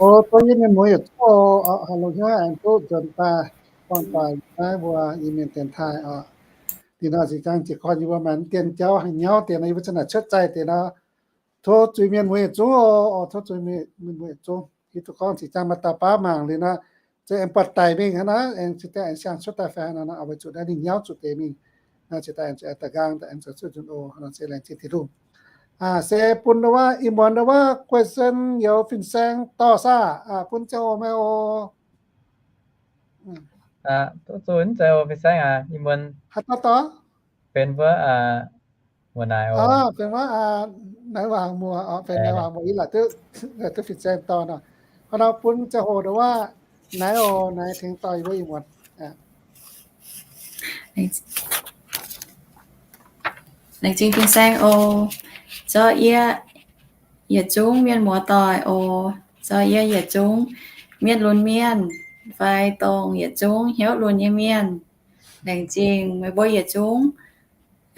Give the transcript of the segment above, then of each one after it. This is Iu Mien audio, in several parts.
O, tov yie mienh muoz yietc zungv o, longc hnyouv aengx duqv nzuonx daaih buangh doic naaiv mbuo Iu-Mienh dienx taaih oc. Dinh nor ziqc zaang jiez gorn yie mbuo maaih mv dien jauv haaix nyauv deix nor, yie mbuo za'naaic cuotv zaih deix nor, tov zuiz mienh muoz yietc zungv o, tov zuiz mienh muoz yietc zungv. Hiuv duqv gorngv ziqc zaang maaih dauh baav mangc liuz nor, se aengx buatc daic mingh hnangv naaiv, aengx ziouc aengx siang cuotv daaih fai hnangv nor, weic zuqc naaiv ninh nyauv zuqc deix mingh. Ziouc daaih aengx da'nqaang daaih aengx zoux cuotv nzunc oc. Nor se laengz zingh Tin-Hungh. Se bun ndau wuov ih muonz ndau wuov guei sen youz fin-saeng dorh saah, bun ziangh hoc meih oc. Duqv zuqc fin-saeng aac, ih muonz haaix dauh dorh? Benx wuov muonz naaic oc. Benx wuov naaiv wangc muoz oc, benx naaiv wangc muoz yie laaic duqv fin-saeng dorh nor. Hnangv nor bun ziangh hoc ndau wuov naaiv oc, naaiv tengx dorh yie mbuo ih muonz. Laengz zingh fin-saeng oc. Zorqv yie yietc zungv mienh muoz doic oc. Zorqv yie yietc zungv mienh lunx mienh fai dongh yietc zungv hnyouv lunx nyei mienh. Laengz zingh meih mbuo yietc zungv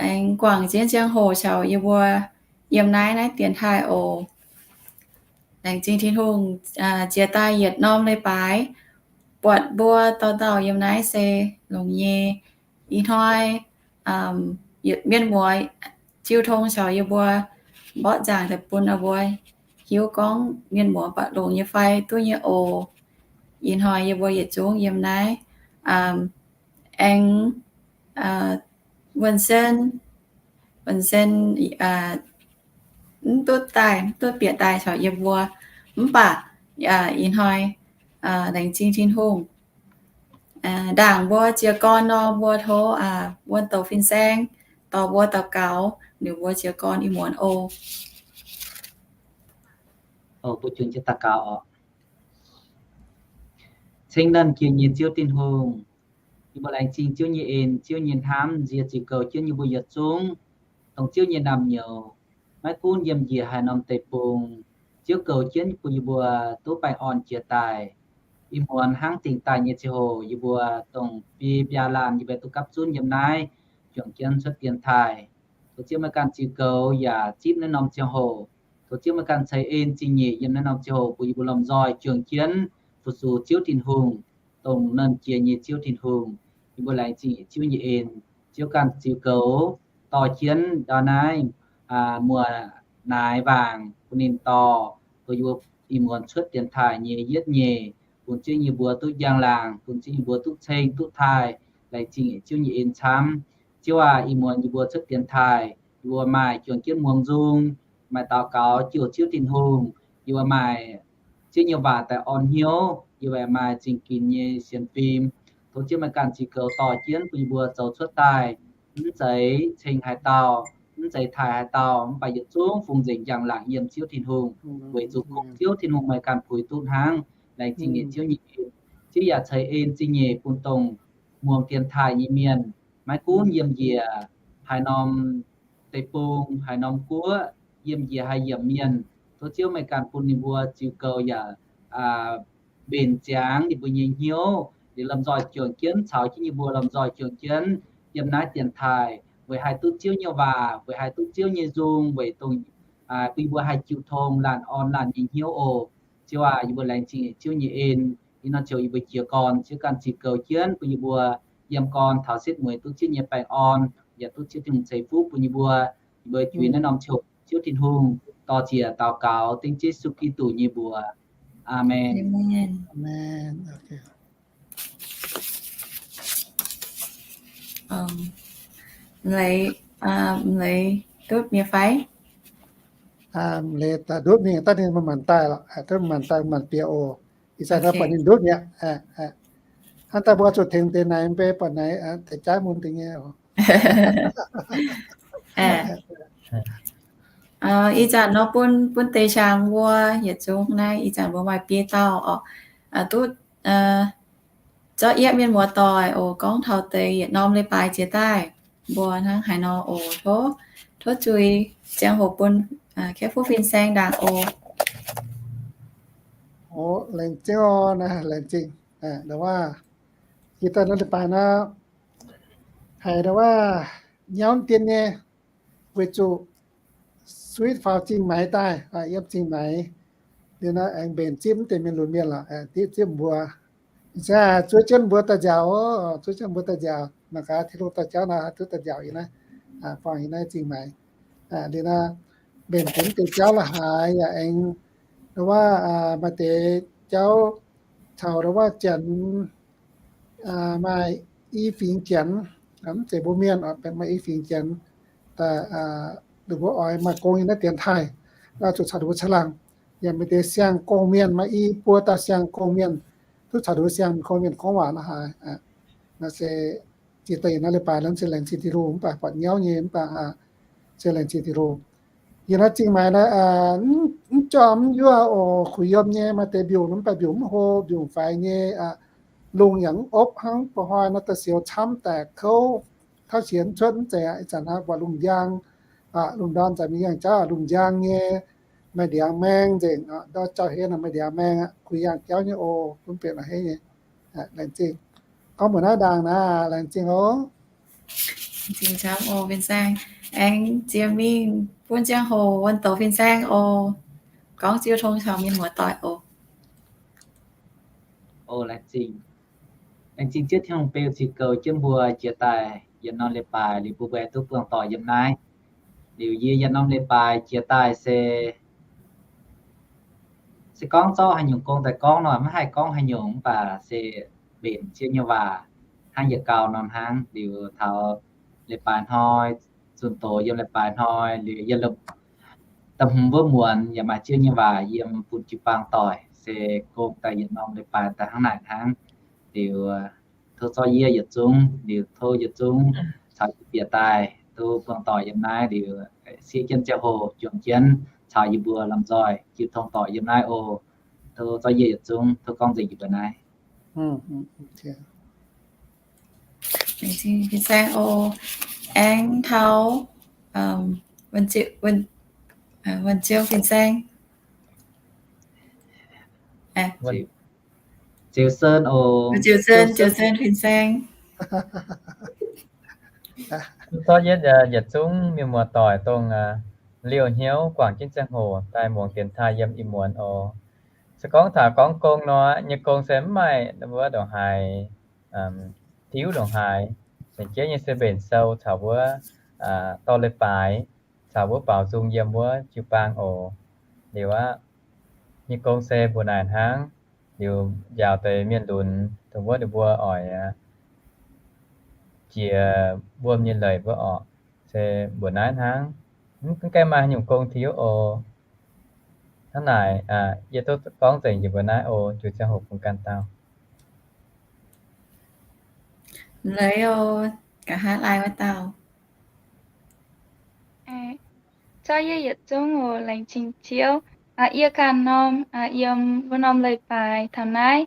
aengx guangc jienv ziangh hoc caux yie mbuo yiem naaiv, naaiv dienx taaih oc. Laengz zingh Tin-Hungh ziex daaih yietc norm leiz-baaix buatc mbuo dauh dauh yiem naaiv se longx nyei. Ih hnoi mienh muoz jiu tong caux yie mbuo mborqv nzaangc daaih bun mbuo hiuv gorngv mienh muoz buatc longx nyei fai duqv nyei oc. Ih hnoi yie mbuo yietc zungv yiem naaiv aengx wuonh sen, wuonh sen mv duqv daaih, mv duqv bieqc daaih caux yie mbuo. Mv baac ih hnoi laengz zingh Tin-Hungh, ndaangc mbuo jiez gorn nor, mbuo tov wuonh douc fin-saeng dorh mbuo daux gaux, ninh mbuo jiez gorn ih muonz oc. Mbuo juangc jienv daux gaux oc. Ceng Nernh Jiex nyei Ziouv Tin-Hungh, yie mbuo laengz zingh Ziouv nyei en, Ziouv nyei hnamv nziex ziux goux jienv yie mbuo yietc zungv, dongh Ziouv nyei naamh nyouz, maiv gunv yiem njiec haaix norm deic-bung, Ziouv goux jienv bun yie mbuo duqv baengh orn jiex daaih. Ih muonz hnangv dingc daaih nyei ziangh hoc, yie mbuo dongh biei biaa laanh yie mbuo duqv gapv zunv yiem naaiv juangc jienv cuotv dienx taaih. Tov Ziouv meih ganh ziux goux yaac zipv naaiv norm ziangh hoc. Tov Ziouv meih ganh ceix en zingh nyeic yiem naaiv norm ziangh hoc bun yie mbuo lomh nzoih juangc jienv fu-sux Ziouv Tin-Hungh, dongh Nernh Jiex nyei Ziouv Tin-Hungh. Yie mbuo laengz zingh Ziouv nyei en. Ziouv ganh ziux goux dorh jienv ndau naaiv muoz-naaiv wangc bun ninh dorh, bun yie mbuo ih muonz cuotv dienx taaih nyei yietv nyeic, bun Ziouv yie mbuo duqv njang-laangc, bun Ziouv yie mbuo duqv ceng duqv taaih. Laengz zingh Ziouv nyei en camv. Ziouv aac, ih muonz yie mbuo cuotv dienx taaih, yie mbuo maaih juangc jienv muangx nzung, maaih daux gaux jouh Ziouv Tin-Hungh, yie mbuo maaih Ziouv nyei waac daaih orn hnyouv, yie mbuo maaih zingh ginx nyei sienx fim. Tov Ziouv meih ganh ziux goux dorh jienv bun yie mbuo zoux cuotv daaih, mv zeiz ceng haaix dauh, mv zeiz taaih haaix dauh, mv baac yietc zungv fungx nzengc njang-laangc yiem Ziouv Tin-Hungh, weic zuqc kungx Ziouv Tin-Hungh meih ganh puix duqv hnangv. Laengz zingh nyeic Ziouv nyei en. Ziouv yaac ceix en zingh nyeic bun dongh muangx dienx taaih nyei mienh, maiv gunv yiem njiec haaix norm deic-bung, haaix norm guoqv, yiem njiec haaix yiemc mienh. Tov Ziouv meih ganh bun ninh mbuo ziux goux yaac mbenc ziangx ninh mbuo nyei hnyouv, liuz lomh nzoih juangc jienv caux jienv yie mbuo lomh nzoih juangc jienv yiem naaiv dienx taaih, weic haih duqv Ziouv nyei waac, weic haih duqv Ziouv nyei nzung, weic dongh bun yie mbuo haih jiu tong laanh orn laanh nyei hnyouv oc. Ziouv aac, yie mbuo laengz zingh Ziouv nyei en. Ih nor ziouc yie mbuo jiez gorn, Ziouv ganh ziux goux jienv bun yie mbuo yiem gorn taux setv mueiz duqv Ziouv nyei baengh orn, yaac duqv Ziouv Tin-Hungh ceix fuqv bun yie mbuo. Yie mbuo juix naaiv norm ziouc Ziouv Tin-Hungh dor-ziec daux gaux dengv Yesu Giduc nyei mbuox. Aamen. Leiz, leiz ndutv mi'aqv fai? Leiz daaih ndutv mingh, daaih ninh maanc maanc daaih lorqc, daaih maanc daaih maanc bieqc oc. Ih zanc nor buatc ninh ndutv mi'aqv. Hnangv daaih mbuo zuqc tengx deix naaic mv bei buatc naaiv deix jaav mun deix nyei oc. Ih zanc nor bun, bun deix qangx mbuo yietc zungv naaiv, ih zanc mbuo maaih biei dauh oc, duqv zorqv yieqv mienh muoz-doic oc, gorngv taux deix yietc norm leiz-baaix jiex daaih mbuo hnangv haaix nor oc. Tov, tov zuiz ziangh hoc bun Kepv Fuqv Fin-Saeng ndaangc oc. Oc, laengz zingh oc, laengz zingh. Ndau wuov, jiex daaih norm leiz-baaix nor, haiz ndau wuov nyauv dien nyei, weic zuqc Sweet faaux Zingh Maix daaih, yiem Zingh Maix, Liuz naaiv aengx mbenc zipv mv deix mienh lunx mienh lorqc, diqv zipv mbuo. Zuov jienv mbuo daaih nziaauc oc, zuov jienv mbuo daaih nziaauc. Mangc gaax Tin-Hungh dorh jauv naaiv, duqv daaih nziaauc yiem naaiv, buangh yiem naaiv zingh maaiz. Liuz naaiv mbenc deix mv deix jauv la'haaix yaac aengx, wuov, maaih deix jauv caux wuov janx maaih i fingx janx, mv zeiz mbuo mienh oc, maaih i fingx janx, daaih ninh mbuo oix maaih gong yiem naaiv dienx taaih, zuqc caux ninh mbuo caangh laangh. Yaac maaih deix siang-gong mienh, maaih i buo dauh siang-gong mienh, duqv caux ninh mbuo siang-gong mienh gorngv waac la'haaix. Naaiv se ziex deix yiem naaiv leiz-baaix naaiv se laengz zingh Tin-Hungh mv baac buatc nyauv nyei mv baac se laengz zingh Tin-Hungh. Yiem naaiv zingh maaiz naaiv mv jorm mv yuoqv oc, kuh yiem nyei, maaih deix mbiungc mv baac mbiungc mv hlo, mbiungc faix nyei, lungh yaac mv opv hnangv. Ba'hnoi naaiv da'siux camv daaih kouv, tauv sienx cuotv mv zeiz aqv. Ih zanc naaiv buatc lungh njang, lungh ndorm zanc mingh yangh jauv lungh njang nyei, maaih ndiangx maeng nzengc, ndorm jauv-hlen maaih ndiangx maeng aqv. Kuh yangh jauv nyei oc, bun benx la'heiv nyei. Laengz zingh. Gorngv mbuo naaiv ndaangc naaiv, laengz zingh oc. Laengz zingh camv oc, fin-saeng. Aengx jiex mingh bun ziangh hoc wuonh douz fin-saeng oc. Gorngv jiu tong caux mienh muoz-doic oc. Oc, laengz zingh. Laengz zingh Ziouv Tin-Hungh beu ziux goux jienv mbuo jiex daaih yietc norm leiz-baaix liuz bun mbuo duqv buangh doic yiem naaiv. Liuz yie yietc norm leiz-baaix jiex daaih se, se gorngv zorqv haaix nyungc gong daaih gorngv nor, maiv haih gorngv haaix nyungc mv baac se mbenc Ziouv nyei waac hnangv yietc gau nor hnangv. Liuz taux leiz-baaix hnoi, zunh doz yiem leiz-baaix hnoi, liuz yiem da'hmz wuov muonz yaac maaih Ziouv nyei waac yiem bun jiu-baang doic, se gong daaih yietc norm leiz-baaix daaih hnangv naaic hnangv. Liuz tov zorqv yie yietc zungv, liuz tov yietc zungv caux yie bieqc daaih duqv buangh doic yiem naaiv. Liuz siev jienv ziangh hoc juangc jienv caux yie mbuo lomh nzoih jiu tong doic yiem naaiv oc. Tov zorqv yie yietc zungv, tov gorngv nzengc yie mbuo naaiv. Fin-saeng oc. Aengx taux Wuonh Ziouv fin-saeng. Ziouc Sen oc. Ziouc Sen, Ziouc Sen fin-saeng. Zorqv yietv yietc zungv mienh muoz-doic dongh liouh hnyouv guangc jienv ziangh hoc daaih muangx dienx taaih yiem ih muonz oc. Se gorngv taux gorngv gong nor, nyei gong se mv maaih wuov ndongc haaix diuv ndongc haaix. Ceng jienv nyei se mbenc sou caux wuov dorh leiz-baaix caux wuov baaux nzung yiem wuov jiu-baang oc. Liuz aqv, nyei gong se mbuo naaic hnangv. Liuz njaaux deix mienh lunx dongh wuov ninh mbuo oix jiex wuom nyei leiz mbuo orqc, se mbuoqc naaiv hnangv. Mv gaengh maaih haaix nyungc gong tiux oc. Hnangv naaic, yie duqv gorngv nzengc yie mbuo naaiv oc. Juiz ziangh hoc bun ganh dauh. Leiz oc, nqa'haav laai wuov dauh. Zorqv yie yietc zungv oc, laengz zingh Ziouv. Yie ganh norm, yiem wuov norm leiz-baaix taux naaiv,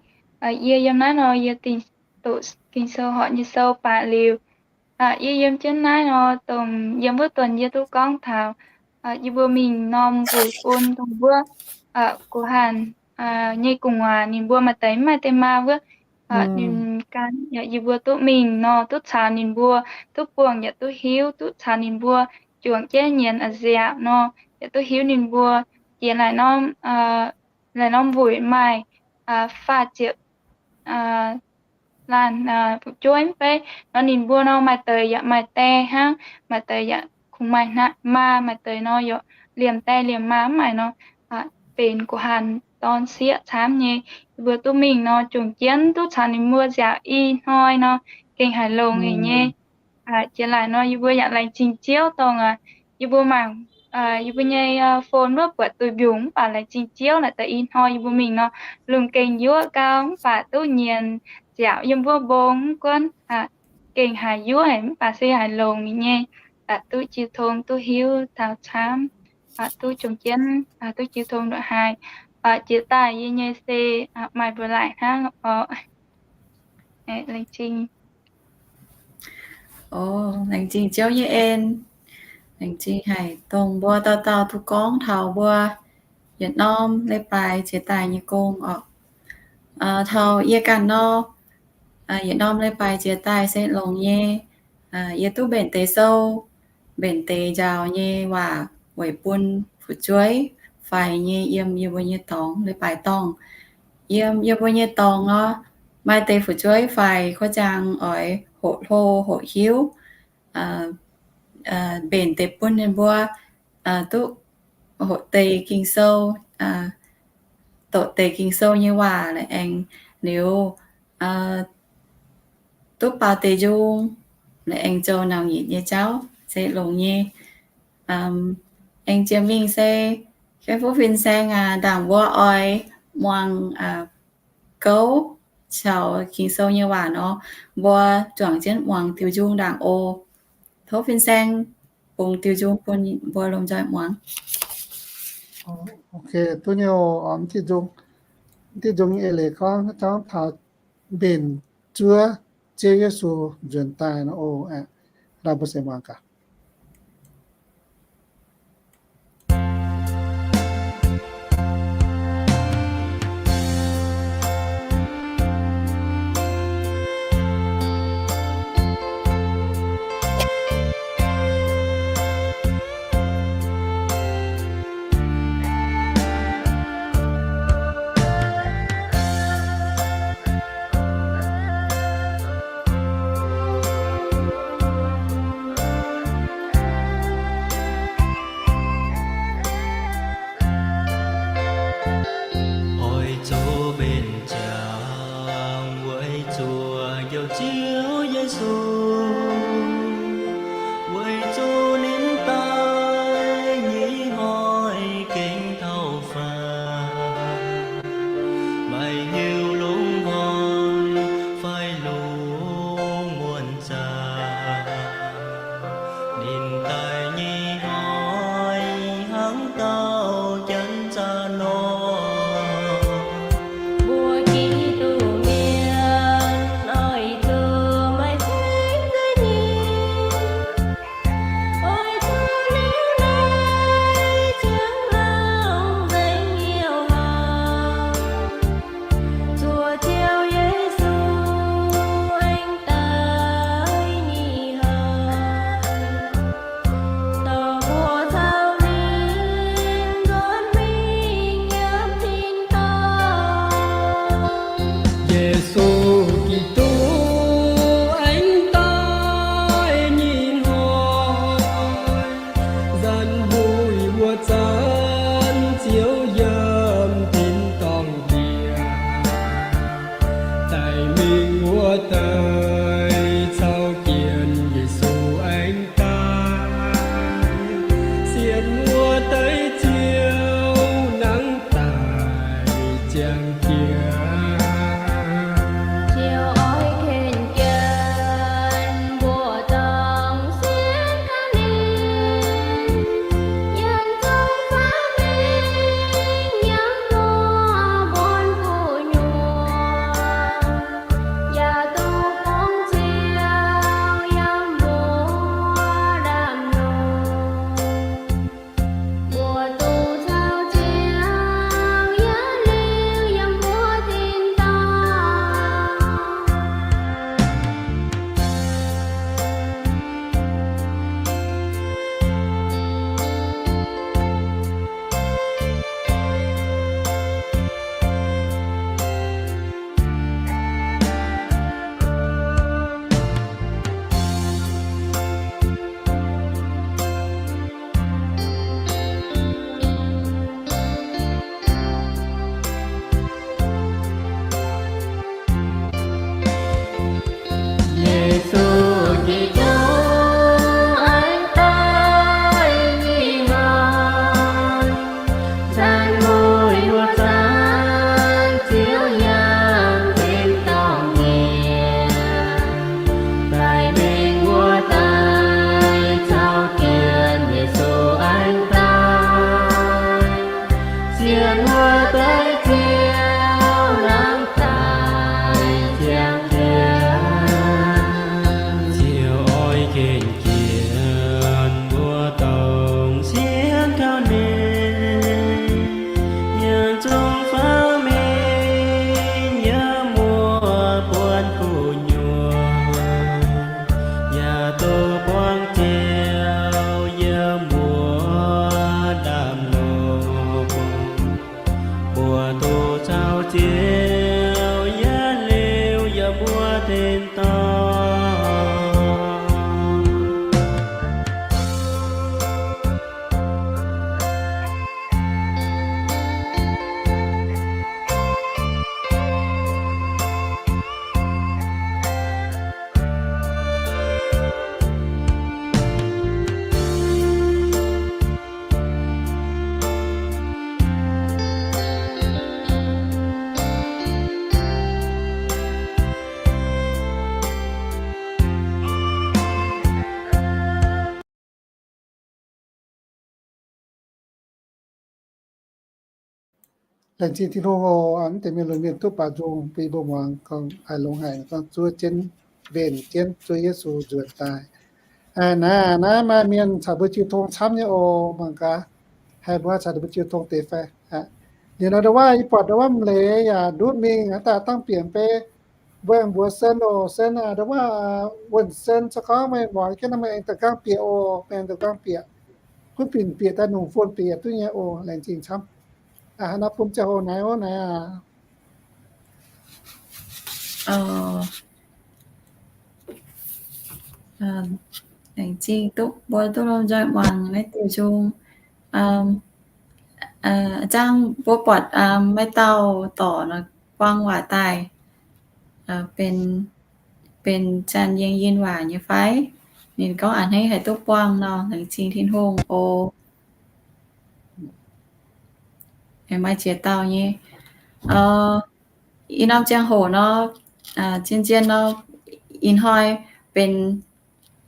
yie yiem naaiv nor yie dingc doqc Ging-Sou horpc nyei sou baac liuz, yie yiem jienv naaiv nor, dongh yiem wuov tuần yie duqv gorngv taux yie mbuo mingh norm wuic bun dongh wuov guh hanh nyei gu'nguaaz ninh mbuo maaih deix mv maaih deix maa wuov, ninh gan yaac yie mbuo duqv mingh nor, duqv caux ninh mbuo duqv buangh yaac duqv hiuv, duqv caux ninh mbuo juangc jienv nyienz a'nziaauc nor, yaac duqv hiuv ninh mbuo jiex laaic norm, laaic norm wuic maaih faah ziepc laanh fu'jueiv mv bei nor, ninh mbuo nor maaih deix yaac maaih die hnangv, maaih deix yaac kungx maaih maa, maaih deix nor yaac liemh die liemh maa mv maaih nor, benx guh hanh dorn sieqv camv nyei. Yie mbuo duqv mingh nor, jomc jienv duqv caux ninh mbuo nziaauc i hnoi nor, gengh haiz longx nyei. Jiex laaic nor yie mbuo yaac laengz zingh Ziouv dongh yie mbuo mangc, yie mbuo nyei phone wuov buatc duih mbiungc mv baac laengz zingh Ziouv naaic deix i hnoi yie mbuo mingh nor, lungh gengh yuoqv gau mv baac duqv nyienz nziaauc yiem wuov mbong mv gunv gengh haiz yuoqv haic mv baac se haiz longx nyei, duqv jiu tong duqv hiuv taux camv, duqv jomc jienv duqv jiu tong ndongc haaix. Jiex daaih yie nyei se maaih mbuo laaic hnangv oc. Laengz zingh. Oc, laengz zingh Ziouv nyei en. Laengz zingh haic dongh mbuo dauh dauh duqv gorngv taux mbuo yietc norm leiz-baaix jiex daaih nyei gong oc. Taux yie ganh nor, yietc norm leiz-baaix jiex daaih se longx nyei. Yie duqv mbenc deix sou, mbenc deix njaaux nyei waac weic bun fu'jueiv faix nyei yiem yie mbuo nyei dorngx, leiz-baaix dorngh. Yiem yie mbuo nyei dorngx orv, maaih deix fu'jueiv faix kuv jaang oix hoqc hlo hoqc hiuv, mbenc deix bun ninh mbuo duqv hoqc deix Ging-Sou, doqc deix Ging-Sou nyei waac la'aengx liuz duqv baaux deix njung, la'aengx zoux nauc nyitc nyei jauv se longx nyei. Aengx jiex mingh se gen fuqv fin-saeng aac, ndaangc mbuo oix muangx gouv caux Ging-Sou nyei waac nor, mbuo juangc jienv muangx diuh njung ndaangc oc. Tov fin-saeng bungx diuh njung bun mbuo lomh nzoih muangx. Ok, duqv nyei oc. Diuh njung, diuh njung eix leiz gorngv, gorngv taux mbenc zuov Ziouv Yesu nzuonx daaih nor oc. Aav, mbuo se muangx gaax. Laengz zingh Tin-Hungh oc, mv deix mienh lunx mienh duqv baaux nzung bun yie mbuo muangx, gorngv haih longx haic, gorngv zuov jienv, mbenc jienv zuov Yesu nzuonx daaih. Naaiv, naaiv maaih mienh caux mbuo jiu tong camv nyei oc, mangc gaax, haih mbuo caux mbuo jiu tong deix fai. Liuz nor ndau wuov yie buatc ndau wuov m'leiz yaac ndutv mingh, haaix dauh dangh bieqc mv bei, mbuo aengx mbuox Sen oc, Sen aac, ndau wuov Wuonh Sen, se gorngv meih muangx jienv nor meih aengx da'gaang bieqc oc, meih aengx da'gaang bieqc. Gunv binc bieqc daaih nungx phone bieqc yaac duqv nyei oc, laengz zingh camv. Hnangv naaiv bun ziangh hoc naaiv oc, naaiv aac. Laengz zingh duqv mbuo duqv lomh nzoih muangx naaiv diuh nzung. Zangh mbuo buatc maaih dauh dorc nor buang waac daaih, benx, benx Janx-Yingh Yinh waac nyei fai? Ninh gorngv a'hneiv haih duqv buangh nor, laengz zingh Tin-Hungh oc. Maaih ziex dauh nyei. Ih norm ziangh hoc nor, zien-zien nor, ih hnoi benx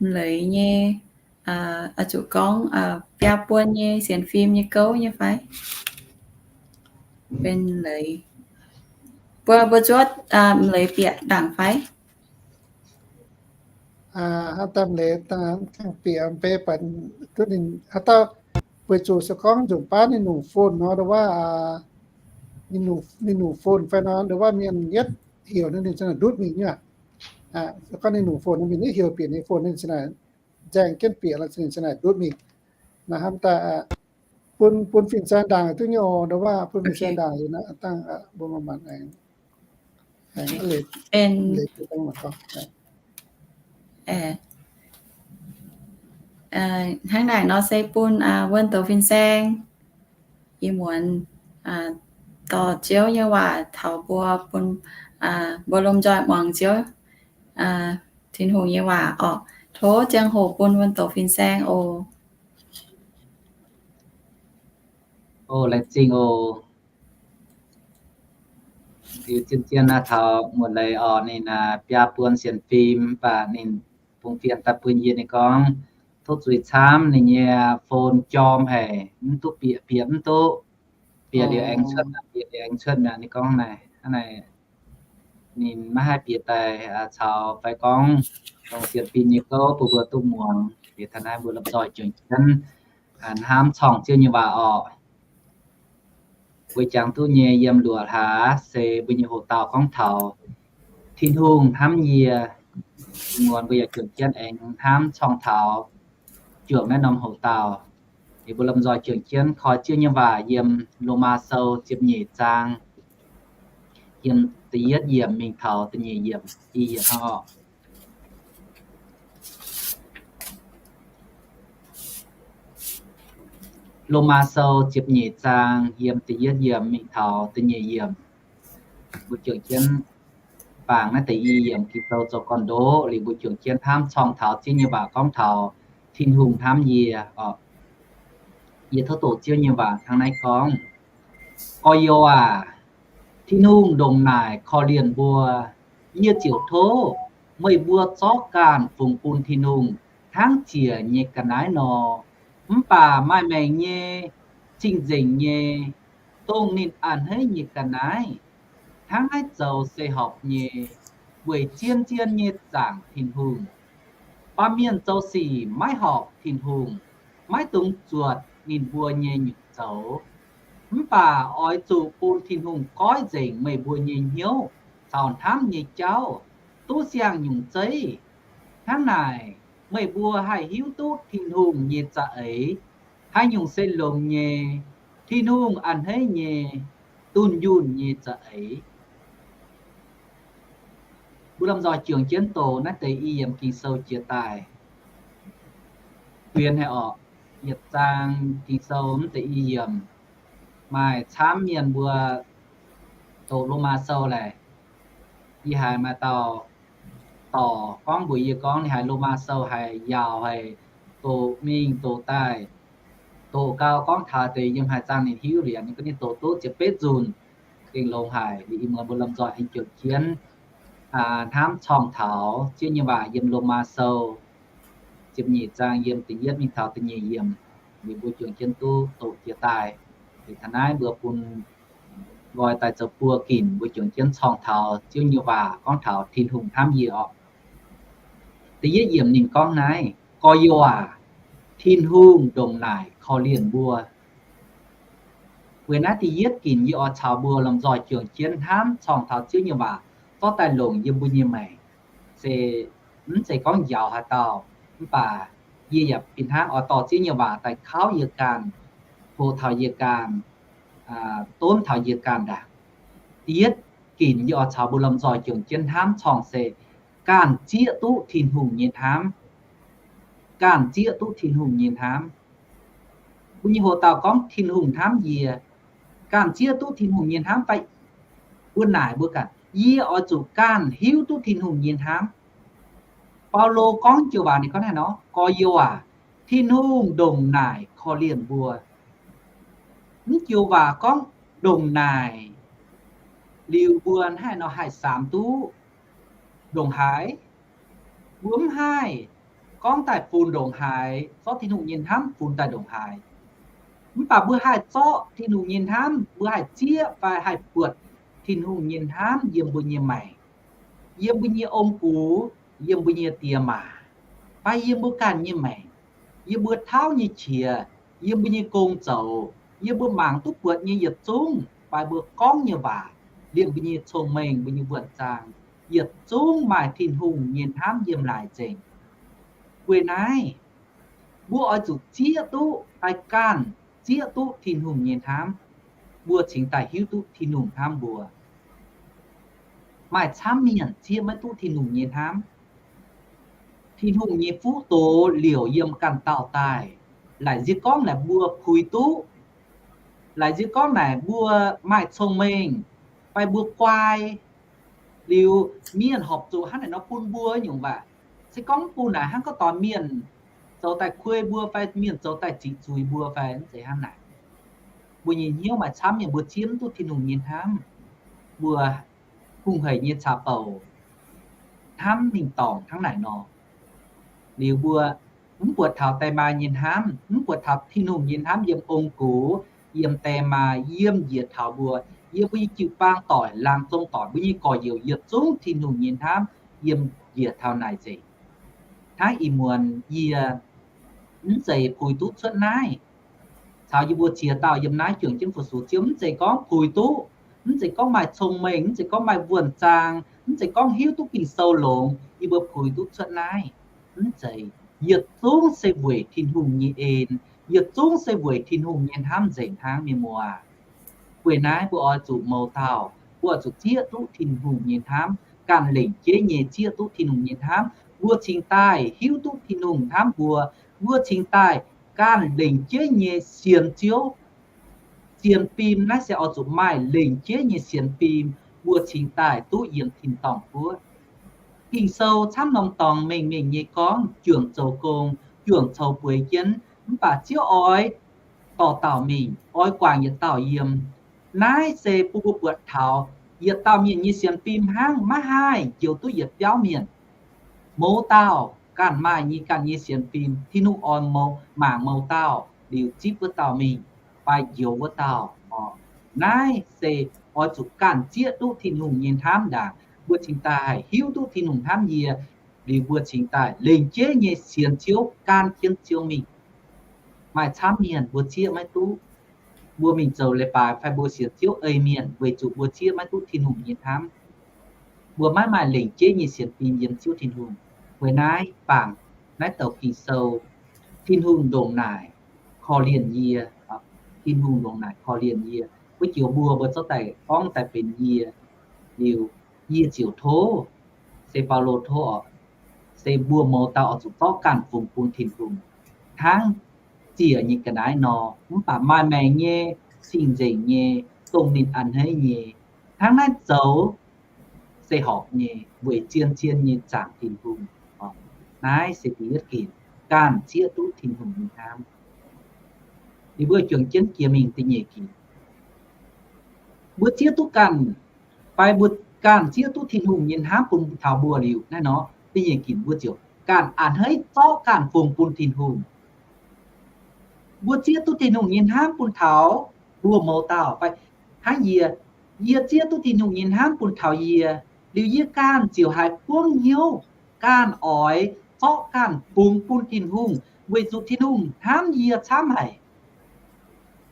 m'leiz nyei, oix zuqc gorngv biaa buon nyei sienx fim nyei gouv nyei fai? Benx m'leiz. Mbuo, mbuo zuov m'leiz bieqc ndaangc fai? Haaix dauh m'leiz bieqc mv bei, baac duqv ninh haaix dauh, weic zuqc se gorngv nzunc baav ninh nungx phone nor, ndau wuov ninh nungx phone fai nor, ndau wuov mienh yietv heuc ninh, ninh za'naaic ndutv mingh nyei aqv. Se gorngv ninh nungx phone nor, mienh yietv heuc bieqc ninh phone, ninh za'naaic nzaeng jienv bieqc, ninh za'naaic ndutv mingh. Naaiv hnamv daaih bun, bun fin-saeng ndaangc duqv nyei oc, ndau wuov bun fin-saeng ndaangc liuz naaiv dangh mbuo manc-manc aengx, aengx, hnangv naaic nor se bun wuon douz fin-saeng, ih muonz dorh Ziouv nyei waac taux mbuo, bun mbuo lomh nzoih muangx Ziouv, Tin-Hungh nyei waac orqc. Tov ziangh hoc bun wuon douz fin-saeng oc. Oc, laengz zingh oc. Liuz zien-zien naaiv taux muotc leiz orqc, ninh biaa buon sienx fim, mv baac ninh bungx fienx daaih bun yie, ninh gorngv tov zuiz camv, ninh nyei phone jorm haic, mv duqv bieqc, bieqc mv duqv. Bieqc liuz aengx cuotv mi'aqv, bieqc liuz aengx cuotv mi'aqv, ninh gorngv naaic, hnangv naaic ninh maiv haih bieqc daaih caux fai gorngv dongh sienx fim nyei gouv bun mbuo duqv muangx. Liuz taux naaiv mbuo lomh nzoih juangc jienv hnamv corngh Ziouv nyei waac orqc. Mbuo jangx duqv nyei yiem luoqc hlaax se mbuo nyei hoc-dauh gorngv taux Tin-Hungh hnamv yie. Ih muonz mbuo yaac juangc jienv aengx hnamv corngh taux juangc naaiv norm hoc-dauh. Liuz mbuo lomh nzoih juangc jienv koi Ziouv nyei waac yiem Lomaa Sou ziepc nyeic zaang, yiem da'yietv yiemc mingh taux da'nyeic yiemc, i yiemc hnangv orqc. Lomaa Sou ziepc nyeic zaang yiem da'yietv yiemc mingh taux da'nyeic yiemc. Mbuo juangc jienv bangc naaiv deix i yiemc Ging-Sou zoux gorn-ndoqv liuz, mbuo juangc jienv hnamv corngh taux Ziouv nyei waac gorngv taux Tin-Hungh hnamv yie orqc. Yie tov doqc Ziouv nyei waac hnangv naaiv gorngv, Gorx-youz aac, Tin-Hungh ndongc naaic korv-lienh mbuo, yie ziouc tov meih mbuo zorqv ganh fungx bun Tin-Hungh hnangv ziec nyei ga'naaiv nor. Mv baac maaih maengc nyei, cing-nzengc nyei, dongh ninh a'hneiv nyei ga'naaiv, hnangv naaiv zoux se horpc nyei, weic zien-zien nyei zaangc Tin-Hungh. Baamh mienh zoux sic maiv horpc Tin-Hungh, maiv dungx zuotc ninh mbuo nyei nyungc zoux. Mv baac oix zuqc bun Tin-Hungh goiv nzengc meih mbuo nyei hnyouv caux hnamv nyei jauv duqv siang nyungc zeiv. Hnangv naaic, meih mbuo haih hiuv duqv Tin-Hungh nyei za'eix haaix nyungc se longx nyei, Tin-Hungh a'hneiv nyei, dunh yunh nyei za'eix. Mbuo lomh nzoih juangc jienv doqc naaiv deix i yiemc Ging-Sou jiex daaih. Guen haic orqc, yietc zaang Ging-Sou mv deix i yiemc. Maaih camv mienh mbuo doqc Lomaa Sou laaic. Yie haiz maaih dauh dorc gorngv mbuox yie gorngv ninh haiz Lomaa Sou haiz yaauc haic, doqc mingh doqc daaih. Doqc gau gorngv taux deix yiem haaix zaang ninh hiuv liuz, ninh gorngv ninh doqc duqv ziepc betv nzunc gengh longx haic. Liuz ih muonz mbuo lomh nzoih aengx juangc jienv hnamv corngh taux Ziouv nyei waac yiem Lomaa Sou ziepc nyeic zaang yiem da'yietv mingh taux da'nyeic yiemc. Liuz mbuo juangc jienv duqv doqc jiex daaih. Liuz taux naaiv mbuo bun nqoi daaih zoux buo ginc mbuo juangc jienv corng taux Ziouv nyei waac gorngv taux Tin-Hungh hnamv yie orqc. Da'yietv yiemc ninh gorngv naaiv, Gorx-youz aac, Tin-Hungh ndongc naaic korv-lienh mbuo. Weic naaiv da'yietv ginc yie oix caux mbuo lomh nzoih juangc jienv hnamv corng taux Ziouv nyei waac zorqv daaih longc yiem mbuo nyei maengc. Se mv zeiz gorngv njaaux haaix dauh, mv baac yie yaac fih hnangv oix dorh Ziouv nyei waac daaih kauv yie ganh, hoqc taux yie ganh, donv taux yie ganh ndaangc. Da'yietv ginc yie oix caux mbuo lomh nzoih juangc jienv hnamv corng se ganh zieqv duqv Tin-Hungh nyei hnamv. Ganh zieqv duqv Tin-Hungh nyei hnamv. Mbuo nyei hoc dauh gorngv Tin-Hungh hnamv yie, ganh zieqv duqv Tin-Hungh nyei hnamv fai mbuo naaic mbuo ganh, yie oix zuqc ganh hiuv duqv Tin-Hungh nyei hnamv. Baulo gorngv joux waac ninh gorngv haaix nor, Gorx-youz aac, Tin-Hungh ndongc naaic korv-lienh mbuo. Mv joux waac gorngv ndongc naaic liuz mbuo haaix nor haih samx duqv ndongc haaix? Mbuo mv haih gorngv daaih funx ndongc haaix, zorqv Tin-Hungh nyei hnamv funx daaih ndongc haaix. Mv baac mbuo haih zorqv Tin-Hungh nyei hnamv, mbuo haih zieqv fai haih buatc Tin-Hungh nyei hnamv yiem mbuo nyei maengc, yiem mbuo nyei ong-gux, yiem mbuo nyei diex maac, fai yiem mbuo ganh nyei maengc, yiem mbuo tauv nyei qiex, yiem mbuo nyei gong zoux, yiem mbuo mangc duqv buatc nyei yietc zungv, fai mbuo gorngv nyei waac, liemh mbuo nyei cong-mengh, mbuo nyei wuonh zaang, yietc zungv maaih Tin-Hungh nyei hnamv yiem laaix nzengc. Weic naaiv, mbuo oix zuqc zieqv duqv fai ganh zieqv duqv Tin-Hungh nyei hnamv, mbuo cingx daaih hiuv duqv Tin-Hungh hnamv mbuo. Maaih camv mienh zieqv maiv duqv Tin-Hungh nyei hnamv. Tin-Hungh nyei fuqv doz liouc yiem ganh dauh daaih. Laaic nziex gorngv naaic mbuo puix duqv, laaic nziex gorngv naaic mbuo maaih cong-mengh, fai mbuo guai, liuz mienh horpc zuqc hnangv naaic nor bun mbuo nyungc waac. Se gorngv bun naaic hnangv gorngv dorh mienh zoux daaih kuei mbuo fai mienh zoux daaih ziqc zuiz mbuo fai mv zeiz hnangv naaic. Mbuo nyei hnyouv maaih camv mienh mbuo zieqv mv duqv Tin-Hungh nyei hnamv. Mbuo hungh haic nyei caux bouc hnamv mingh dorngc hnangv naaic nor. Liuz mbuo mv buatc taux die maa nyei hnamv, mv buatc taux Tin-Hungh nyei hnamv yiem ong-gux, yiem die maa, yiem njiec taux mbuo, yiem mbuo nyei jiu-baang doic, laangz zong doic, mbuo nyei gorx-youz yietc zungv Tin-Hungh nyei hnamv yiem njiec taux naaic nzengc. Hnangv ih muonz yie mv zeiz puix duqv cuotv naaiv, caux yie mbuo ziex dauh yiem naaiv juangc jienv fu-sux Ziouv, mv zeiz gorngv puix duqv, mv zeiz gorngv maaih cong-mengh, mv zeiz gorngv maaih wuonh zaang, mv zeiz gorngv hiuv duqv Ging-Sou longx yie mbuo puix duqv cuotv naaiv. Mv zeiz, yietc zungv se weic Tin-Hungh nyei en, yietc zungv se weic Tin-Hungh nyei hnamv nzengc hnangv, mienh muoz. Weic naaiv mbuo oix zuqc mouz dauh, mbuo oix zuqc zieqv duqv Tin-Hungh nyei hnamv, ganh lengc jeiv nyei zieqv duqv Tin-Hungh nyei hnamv, mbuo cingx daaih hiuv duqv Tin-Hungh hnamv mbuo, mbuo cingx daaih ganh lengc jeiv nyei sienx Ziouv. Sienx fim naaiv se oix zuqc maaih lengc jeiv nyei sienx fim, mbuo cingx daaih duqv yiem tin-dorngh guoqv. Ging-Sou camv norm dorngx mengh mengh nyei gorngv juangc zoux gong, juangc coux bueix jienv, mv baac Ziouv oix dorh dauh mingh, oix guangc yietc dauh yiem. Naaiv se bun mbuo buatc taux yietc dauh mienh nyei sienx fim hnangv, maiv haih njoux duqv yietc biauv mienh. Mouz dauh ganh maaih nyei ganh nyei sienx fim, Tin-Hungh oix mouz, mangc mouz dauh liuz zipv wuov dauh mingh, fai njoux wuov dauh. Naaiv se oix zuqc ganh zieqv duqv Tin-Hungh nyei hnamv ndaangc, mbuo cingx daaih haih hiuv duqv Tin-Hungh hnamv yie, liuz mbuo cingx daaih lengc jeiv nyei sienx Ziouv, gan jienv Ziouv mingh. Maaih camv mienh mbuo zieqv maiv duqv. Mbuo mingh zoux leiz-baaix fai mbuo sienx Ziouv ei mienh weic zuqc mbuo zieqv maiv duqv Tin-Hungh nyei hnamv. Mbuo maiv maaih lengc jeiv nyei sienx fim yiem Ziouv Tin-Hungh. Weic naaiv bangc naaiv douc Ging-Sou, Tin-Hungh ndongc naaic korv-lienh yie. Tin-Hungh ndongc naaic korv-lienh yie. Wuov joux mbuo, mbuo zorqv daaih gorngv daaih benx yie. Liuz, yie ziouc tov, se Baulo tov oc, se mbuo mouz dauh oix zuqc zorqv ganh fungx bun Tin-Hungh, hnangv ziec nyei ga'naaiv nor. Mv baac maaih maengc nyei, cing-nzengc nyei, dongh ninh a'hneiv nyei, hnangv naaiv zoux se horpc nyei, weic zien-zien nyei zaangc Tin-Hungh. Naaiv se da'yietv ginc, ganh zieqv duqv Tin-Hungh nyei hnamv. Liuz mbuo juangc jienv jiex mingh da'nyeic ginc. Mbuo zieqv duqv ganh, fai mbuo ganh zieqv duqv Tin-Hungh nyei hnamv bun taux mbuo liuz, naaiv nor da'nyeic ginc mbuo ziouc ganh a'hneiv zorqv ganh fungx bun Tin-Hungh. Mbuo zieqv duqv Tin-Hungh nyei hnamv bun taux mbuo mouz dauh fai hnangv yie Yie zieqv duqv Tin-Hungh nyei hnamv bun taux yie, liuz yie ganh ziouc haiz buangv hnyouv ganh oix zorqv ganh fungx bun Tin-Hungh, weic zuqc Tin-Hungh hnamv yie camv haic.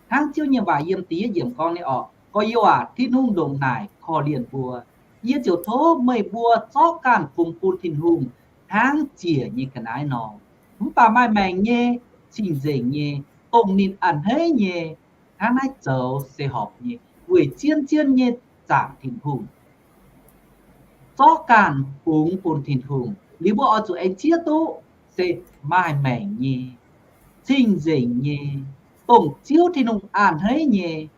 Hnangv Ziouv nyei waac yiem da'yietv yiemc gorngv nyei orqc, Gorx-youz aac, Tin-Hungh ndongc naaic korv-lienh mbuo. Yie ziouc tov meih mbuo zorqv ganh fungx bun Tin-Hungh hnangv ziec nyei ga'naaiv nor. Mv baac maaih maengc nyei, cing-nzengc nyei, dongh ninh a'hneiv nyei, hnangv naaiv zoux se horpc nyei, weic zien-zien nyei zaangc Tin-Hungh. Zorqv ganh fungx bun Tin-Hungh liuz, mbuo oix zuqc aengx zieqv duqv se maaih maengc nyei, cing-nzengc nyei, dongh Ziouv Tin-Hungh a'hneiv nyei.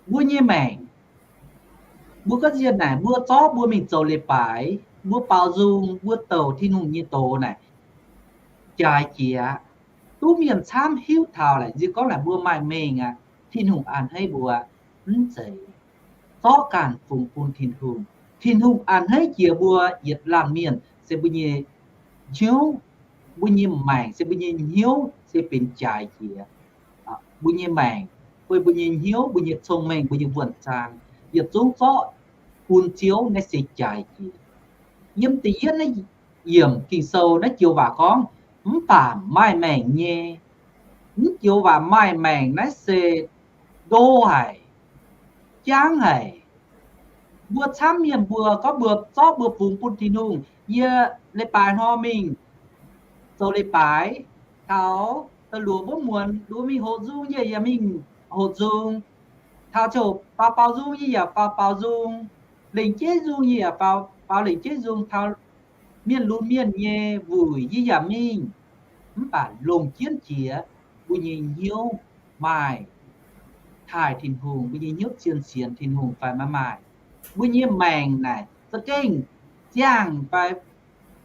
Mbuo nyei maengc, mbuo gorngv nziex naaic, mbuo zorqv mbuo mingh zoux leiz-baaix, mbuo baaux nzung, mbuo douc Tin-Hungh nyei doz naaic, jaaix jiex, duqv mienh camv hiuv taux laaic nziex gorngv naaic mbuo maaih mengh aqv, Tin-Hungh a'hneiv mbuo. Mv zeiz. Zorqv ganh fungx bun Tin-Hungh, Tin-Hungh a'hneiv jiex mbuo yietc laanh mienh se mbuo nyei hnyouv, mbuo nyei maengc se mbuo nyei hnyouv se benx jaaix jiex. Mbuo nyei maengc, mbuo nyei hnyouv, mbuo nyei cong-mengh, mbuo nyei wuonh zaang, yietc zungv zorqv bun Ziouv naaiv se jaaix jiex. Yiem da'yietv naaiv yiemc Ging-Sou naaiv joux waac gorngv, mv baac maaih maengc nyei. Mv joux waac maaih maengc naaiv se ndo haic, jangv haic. Mbuo camv mienh mbuo gorngv mbuo zorqv mbuo fungx bun Tin-Hungh, yie leiz-baaix hnoi mingh zoux leiz-baaix, taux da'luoqc wuov muonz nduov mingh hoqc nzung yie yaac mingh hoqc nzung, taux ziouc faaux baaux nzung yie yaac faaux baaux nzung, lengc jeiv nzung yie yaac faaux lengc jeiv nzung, taux mienh lunx mienh nyei wuic yie yaac mingh. Mv baac longc jienv jiex mbuo nyei hnyouv maaih taaih Tin-Hungh, mbuo nyei hnyouv zien sienx Tin-Hungh fai maiv maaih. Mbuo nyei maengc naaic za'gengh ziangh fai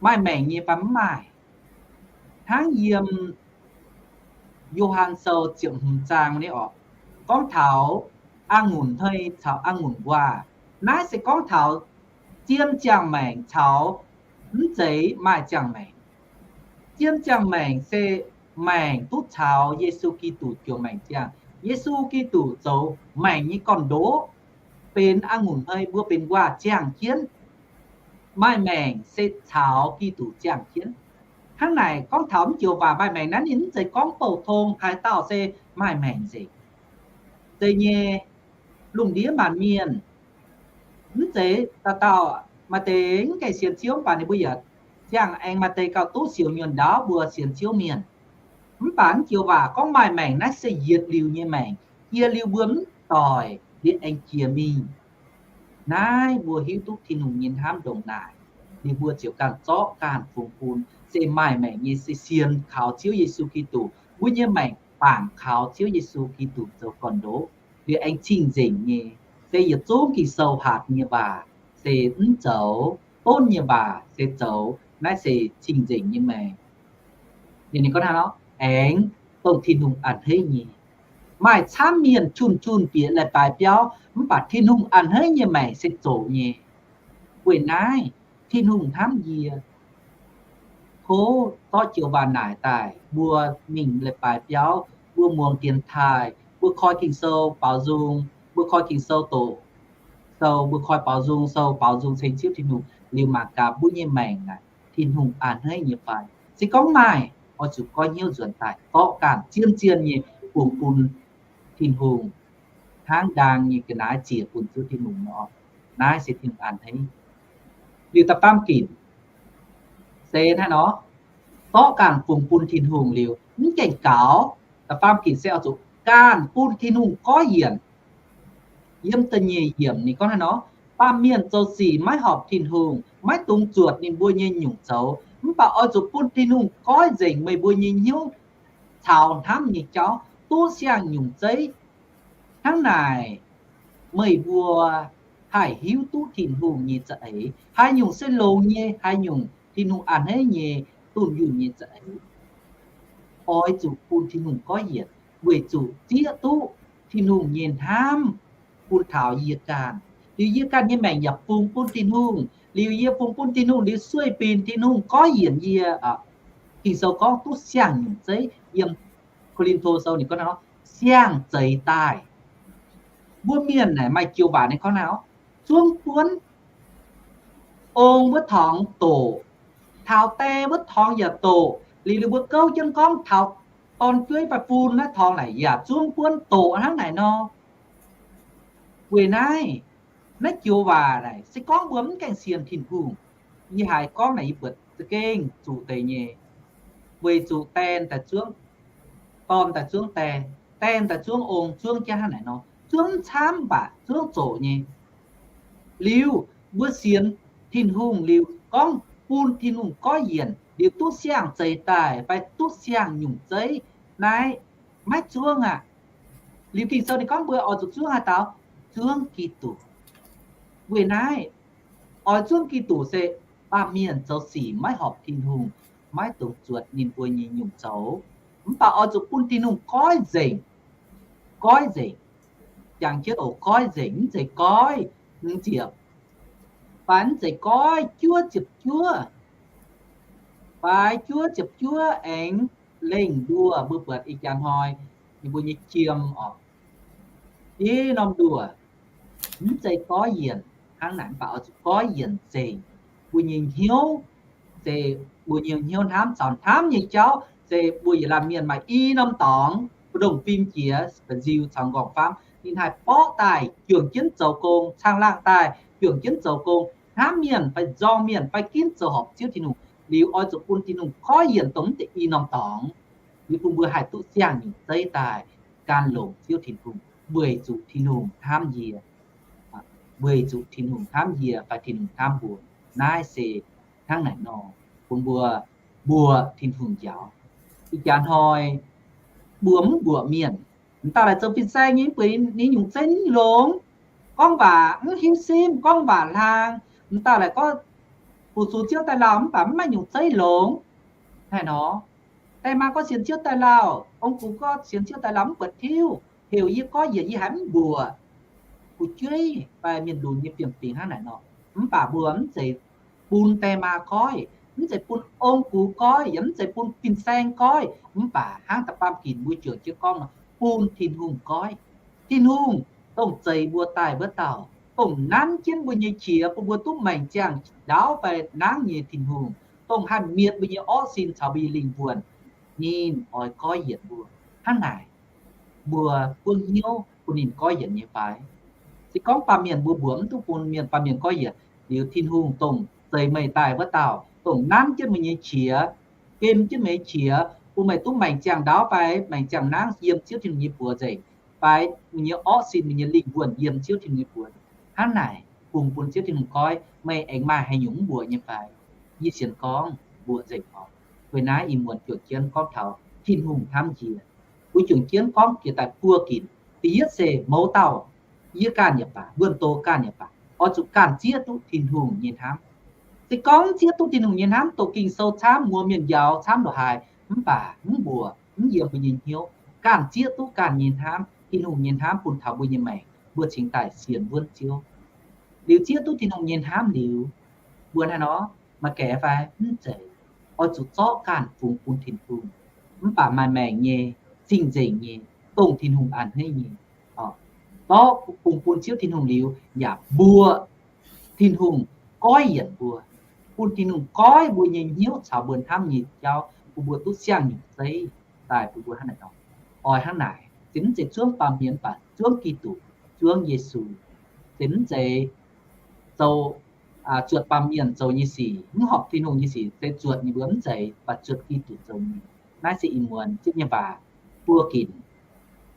maaih maengc nyei fai mv maaih. Hnangv yiem Yo^han Sou ziepc hmz zaang naaiv orqc, gorngv taux a'ngunc hnei caux a'ngunc nquaah. Naaiv se gorngv taux zien ziangh maengc caux mv zeiz maaih ziangh maengc. Zien ziangh maengc se maengc duqv caux Yesu Giduc juangc maengc ziangh. Yesu Giduc zoux maengc nyei gorn-ndoqv, benx a'ngunc hnei, mbuo benx nquaah ziangh jienv. Maaih maengc se caux Giduc ziangh jienv. Hnangv naaic gorngv taux mv joux waac maaih maengc naaiv, ninh mv zeiz gorngv bouh tong haaix dauh se maaih maengc nzengc. Zeiz nyei, lungh ndiev maanc mienh, mv zeiz dauh dauh, maaih deix mv gaengh sienx Ziouv, mv baac ninh mbuo yaac ziangh aengx maaih deix gauh duqv siou nyuonh ndaauv mbuo sienx Ziouv mienh. Mv baac mv joux waac gorngv maaih maengc naaiv se yietc liuz nyei maengc, jiex liuz mbuo mv doic liuz aengx jiex mingh. Naaiv mbuo hiuv duqv Tin-Hungh nyei hnamv ndongc naaic, liuz mbuo ziouc ganh zorqv ganh fungx bun, se maaih maengc nyei se sienx kaux Ziouv Yesu Giduc. Mbuo nyei maengc bangc kaux Ziouv Yesu Giduc zoux gorn-ndoqv, liuz aengx cing-nzengc nyei. Se yietc zungv Ging-Sou hatc nyei waac se mv zoux, donv nyei waac se zoux. Naaiv se cing-nzengc nyei maengc. Ninh gorngv hnangv nor, aengx dongh Tin-Hungh a'hneiv nyei. Maaih camv mienh jun-jun bieqc leiz-baaix biauv, mv baac Tin-Hungh a'hneiv nyei maengc se zoqc nyei. Weic naaiv, Tin-Hungh hnamv yie. Tov zorqv joux waac naaic daaih, mbuo mingh leiz-baaix biauv, mbuo muangx dienx taaih, mbuo koi Ging-Sou baaux nzung, mbuo koi Ging-Sou doqc sou, mbuo koi baaux nzung sou, baaux nzung ceng Ziouv Tin-Hungh liuz mangc gaax mbuo nyei maengc naaic, Tin-Hungh a'hneiv nyei fai. Se gorngv maaih, oix zuqc goiv hnyouv nzuonx daaih zorqv ganh zien-zien nyei fungx bun Tin-Hungh, hnangv ndaang nyei ga'naaiv ziec bun Ziouv Tin-Hungh nor. Naaiv se Tin-Hungh a'hneiv. Liuz da'faam ginc se naaiv nor, zorqv ganh fungx bun Tin-Hungh liuz mv gaengh gaux. Da'faam ginc se oix zuqc ganh bun Tin-Hungh goiv yienc. Yiem da'nyeic yiemc ninh gorngv naaiv nor, baamh mienh zoux sic maiv horpc Tin-Hungh, maiv dungx zuotc ninh mbuo nyei nyungc zoux. Mv baac oix zuqc bun Tin-Hungh goiv nzengc meih mbuo nyei hnyouv caux hnamv nyei jauv duqv siang-nyungc zeiv. Hnangv naaic, meih mbuo haih hiuv duqv Tin-Hungh nyei za'eix, haaix nyungc se longx nyei, haaix nyungc Tin-Hungh a'hneiv nyei, dunh yunh nyei za'eix. Oix zuqc bun Tin-Hungh goiv yienc, weic zuqc zieqv duqv Tin-Hungh nyei hnamv bun taux yie ganh. Liuz yie ganh nyei maengc yaac fungx bun Tin-Hungh. Liuz yie fungx bun Tin-Hungh liuz sueih binc Tin-Hungh goiv yienc yie. Ging-Sou gorngv duqv siang-nyungc zeiv. Yiem Ko^lin^to Sou ninh gorngv nor, siang-zeix daaih. Mbuo mienh naaic maaih joux waac ninh gorngv naaiv, zuangv buonv ong wuov torngx doqc, taux die wuov torngx yaac doqc. Liuz ninh mbuo gouv jienv gorngv taux dorn-jueiv fai fun naaiv torngx naaic yaac zuangv buonv doqc hnangv naaic nor. Weic naaiv, naaiv joux waac naaic se gorngv mbuo mv gaengh sienx Tin-Hungh, yie haiz gorngv naaic yie buatc za'gengh zuqc deix nyei. Weic zuqc daen daaih zuangv, dorn daaih zuangv daen, daen daaih zuangv ong, zuangv jienv hnangv naaic nor, zuangv camv mv baac zuangv zoqc nyei. Liuz mbuo sienx Tin-Hungh liuz gorngv bun Tin-Hungh goiv yienc liuz duqv siang-zeix daaih fai duqv siang-nyungc zeiv naaiv maiv zuangv aqv. Liuz Ging-Sou ninh gorngv mbuo oix zuqc zuangv haaix dauh? Zuangv Giduc. Weic naaiv, oix zuangv Giduc se baamh mienh zoux sic maiv horpc Tin-Hungh, maiv dungx zuotc ninh mbuo nyei nyungc zoux. Mv baac oix zuqc bun Tin-Hungh goiv nzengc. Goiv nzengc. Jangx jienv oc, goiv nzengc, mv zeiz goiv hmz ziepc, fai mv zeiz goiv juov ziepc juov, fai juov ziepc juov aengx lengh nduoh. Mbuo buatc ih jaax hnoi ninh mbuo nyei jiem oc, i norm nduoh, mv zeiz goiv yienc hnangv naaic, mv baac oix zuqc goiv yienc nzengc mbuo nyei hnyouv. Se mbuo nyei hnyouv hnamv caux hnamv nyei jauv. Se mbuo yietc laanh mienh maaih i norm dorngx, mbu'ndongx fim jiex, mba'nziu caux nqorngv-famv, ninh haih borqv daaih juangc jienv zoux gong, caangh laangh daaih juangc jienv zoux gong, hnamv mienh fai nzorng mienh fai ginv zoux horpc Ziouv Tin-Hungh. Liuz oix zuqc bun Tin-Hungh goiv yienc dongh mv deix i norm dorngx, liuz bun mbuo haih duqv siang-nyungc zeiv daaih gan longc Ziouv Tin-Hungh, weic zuqc Tin-Hungh hnamv yie, weic zuqc Tin-Hungh hnamv yie fai Tin-Hungh hnamv mbuo. Naaiv se hnangv naaic nor, bun mbuo mbuoqc Tin-Hungh njaaux. Ih jaax hnoi mbuo mv mbuoqc mienh, m'daaih laaix zoux fin-saeng nyei, mv buatc ninh nyungc zeiv mv longx, gorngv waac mv hiuv simv, gorngv waac hlaang. M'daaih laaix gorngv fu-sux Ziouv daaih lauh mv baac mv maaih nyungc zeiv longx. Haaix nor, daaih maa gorngv sienx Ziouv daaih lauh, ong-gux gorngv sienx Ziouv daaih lauh mv buatc tiuv, heuc yie goiv yienc yie haiz mv mbuoqc. Fu'jueiv fai mienh lunx nyei fiem-fingx hnangv naaic nor. Mv baac mbuo mv zeiz bun daaih maa goiv, mv zeiz bun ong-gux goiv, yaac mv zeiz bun fin-saeng goiv, mv baac hnangv da'faam ginc mbuo juangc jienv gorngv nor, bun Tin-Hungh goiv. Tin-Hungh dongh zeix mbuo daaih wuov dauh, dongh nanv jienv mbuo nyei qiex bun mbuo duqv maengc ziangh ndaauv fai nangv nyei Tin-Hungh, dongh haih mietc mbuo nyei orqv sin caux mbuo nyei lingh wuonh, ninh oix goiv yienc mbuo. Hnangv naaic, mbuo buangv hnyouv bun ninh goiv yienc nyei fai? Se gorngv baamh mienh mbuo mbuox mv duqv bun mienh, baamh mienh goiv yienc, liuz Tin-Hungh dongh zeix meih daaih wuov dauh, dongh nanv jienv meih nyei qiex, gem jienv meih nyei qiex, bun meih duqv maengc ziangh ndaauv fai maengc ziangh nangv yiem Ziouv Tin-Hungh nyei buoz nzengc, fai meih nyei orqv sin, meih nyei lingh wuonh yiem Ziouv Tin-Hungh nyei buoz. Hnangv naaic, kungx bun Ziouv Tin-Hungh goiv, meih aengx maaih haaix nyungc mv mbuoqc nyei fai? Yie sienx gorngv mbuoqc nzengc oc. Weic naaiv ih muonz juangc jienv gorngv taux Tin-Hungh hnamv njiec. Mbuo juangc jienv gorngv jiex daaih buo ginc. Da'yietv se mouz dauh, yie ganh yaac baac, wuonh doz ganh yaac baac, oix zuqc ganh zieqv duqv Tin-Hungh nyei hnamv. Se gorngv zieqv duqv Tin-Hungh nyei hnamv, doqc Ging-Sou camv, muoz mienh njaaux camv lorqc haaix, mv baac mv mbuoqc, mv yiem mbuo nyei hnyouv. Ganh zieqv duqv ganh nyei hnamv, Tin-Hungh nyei hnamv bun taux mbuo nyei maengc, mbuo cingx daaih sienx wuonv Ziouv. Liuz zieqv duqv Tin-Hungh nyei hnamv liuz, mbuo hnangv nor, maaih gaengh fai? Mv zeiz. Oix zuqc zorqv ganh fungx bun Tin-Hungh, mv baac maaih maengc nyei, cing-nzengc nyei, dongh Tin-Hungh a'hneiv nyei. Zorqv fungx bun Ziouv Tin-Hungh liuz, yaac mbuoqc Tin-Hungh goiv yienc mbuo, bun Tin-Hungh goiv mbuo nyei hnyouv caux mbuo hnamv nyei jauv, bun mbuo duqv siang-nyungc zeiv daaih bun mbuo hnangv naaic nor. Oix hnangv naaic, se mv zeiz zuangv baamh mienh, mv baac zuangv Giduc, zuangv Yesu. Se mv zeiz zoux, zuotc baamh mienh zoux nyei sic, mv horpc Tin-Hungh nyei sic, se zuotc ninh mbuo mv zeiz, mv baac zuotc Giduc zoux nyei. Naaiv se ih muonz Ziouv nyei waac buo ginc,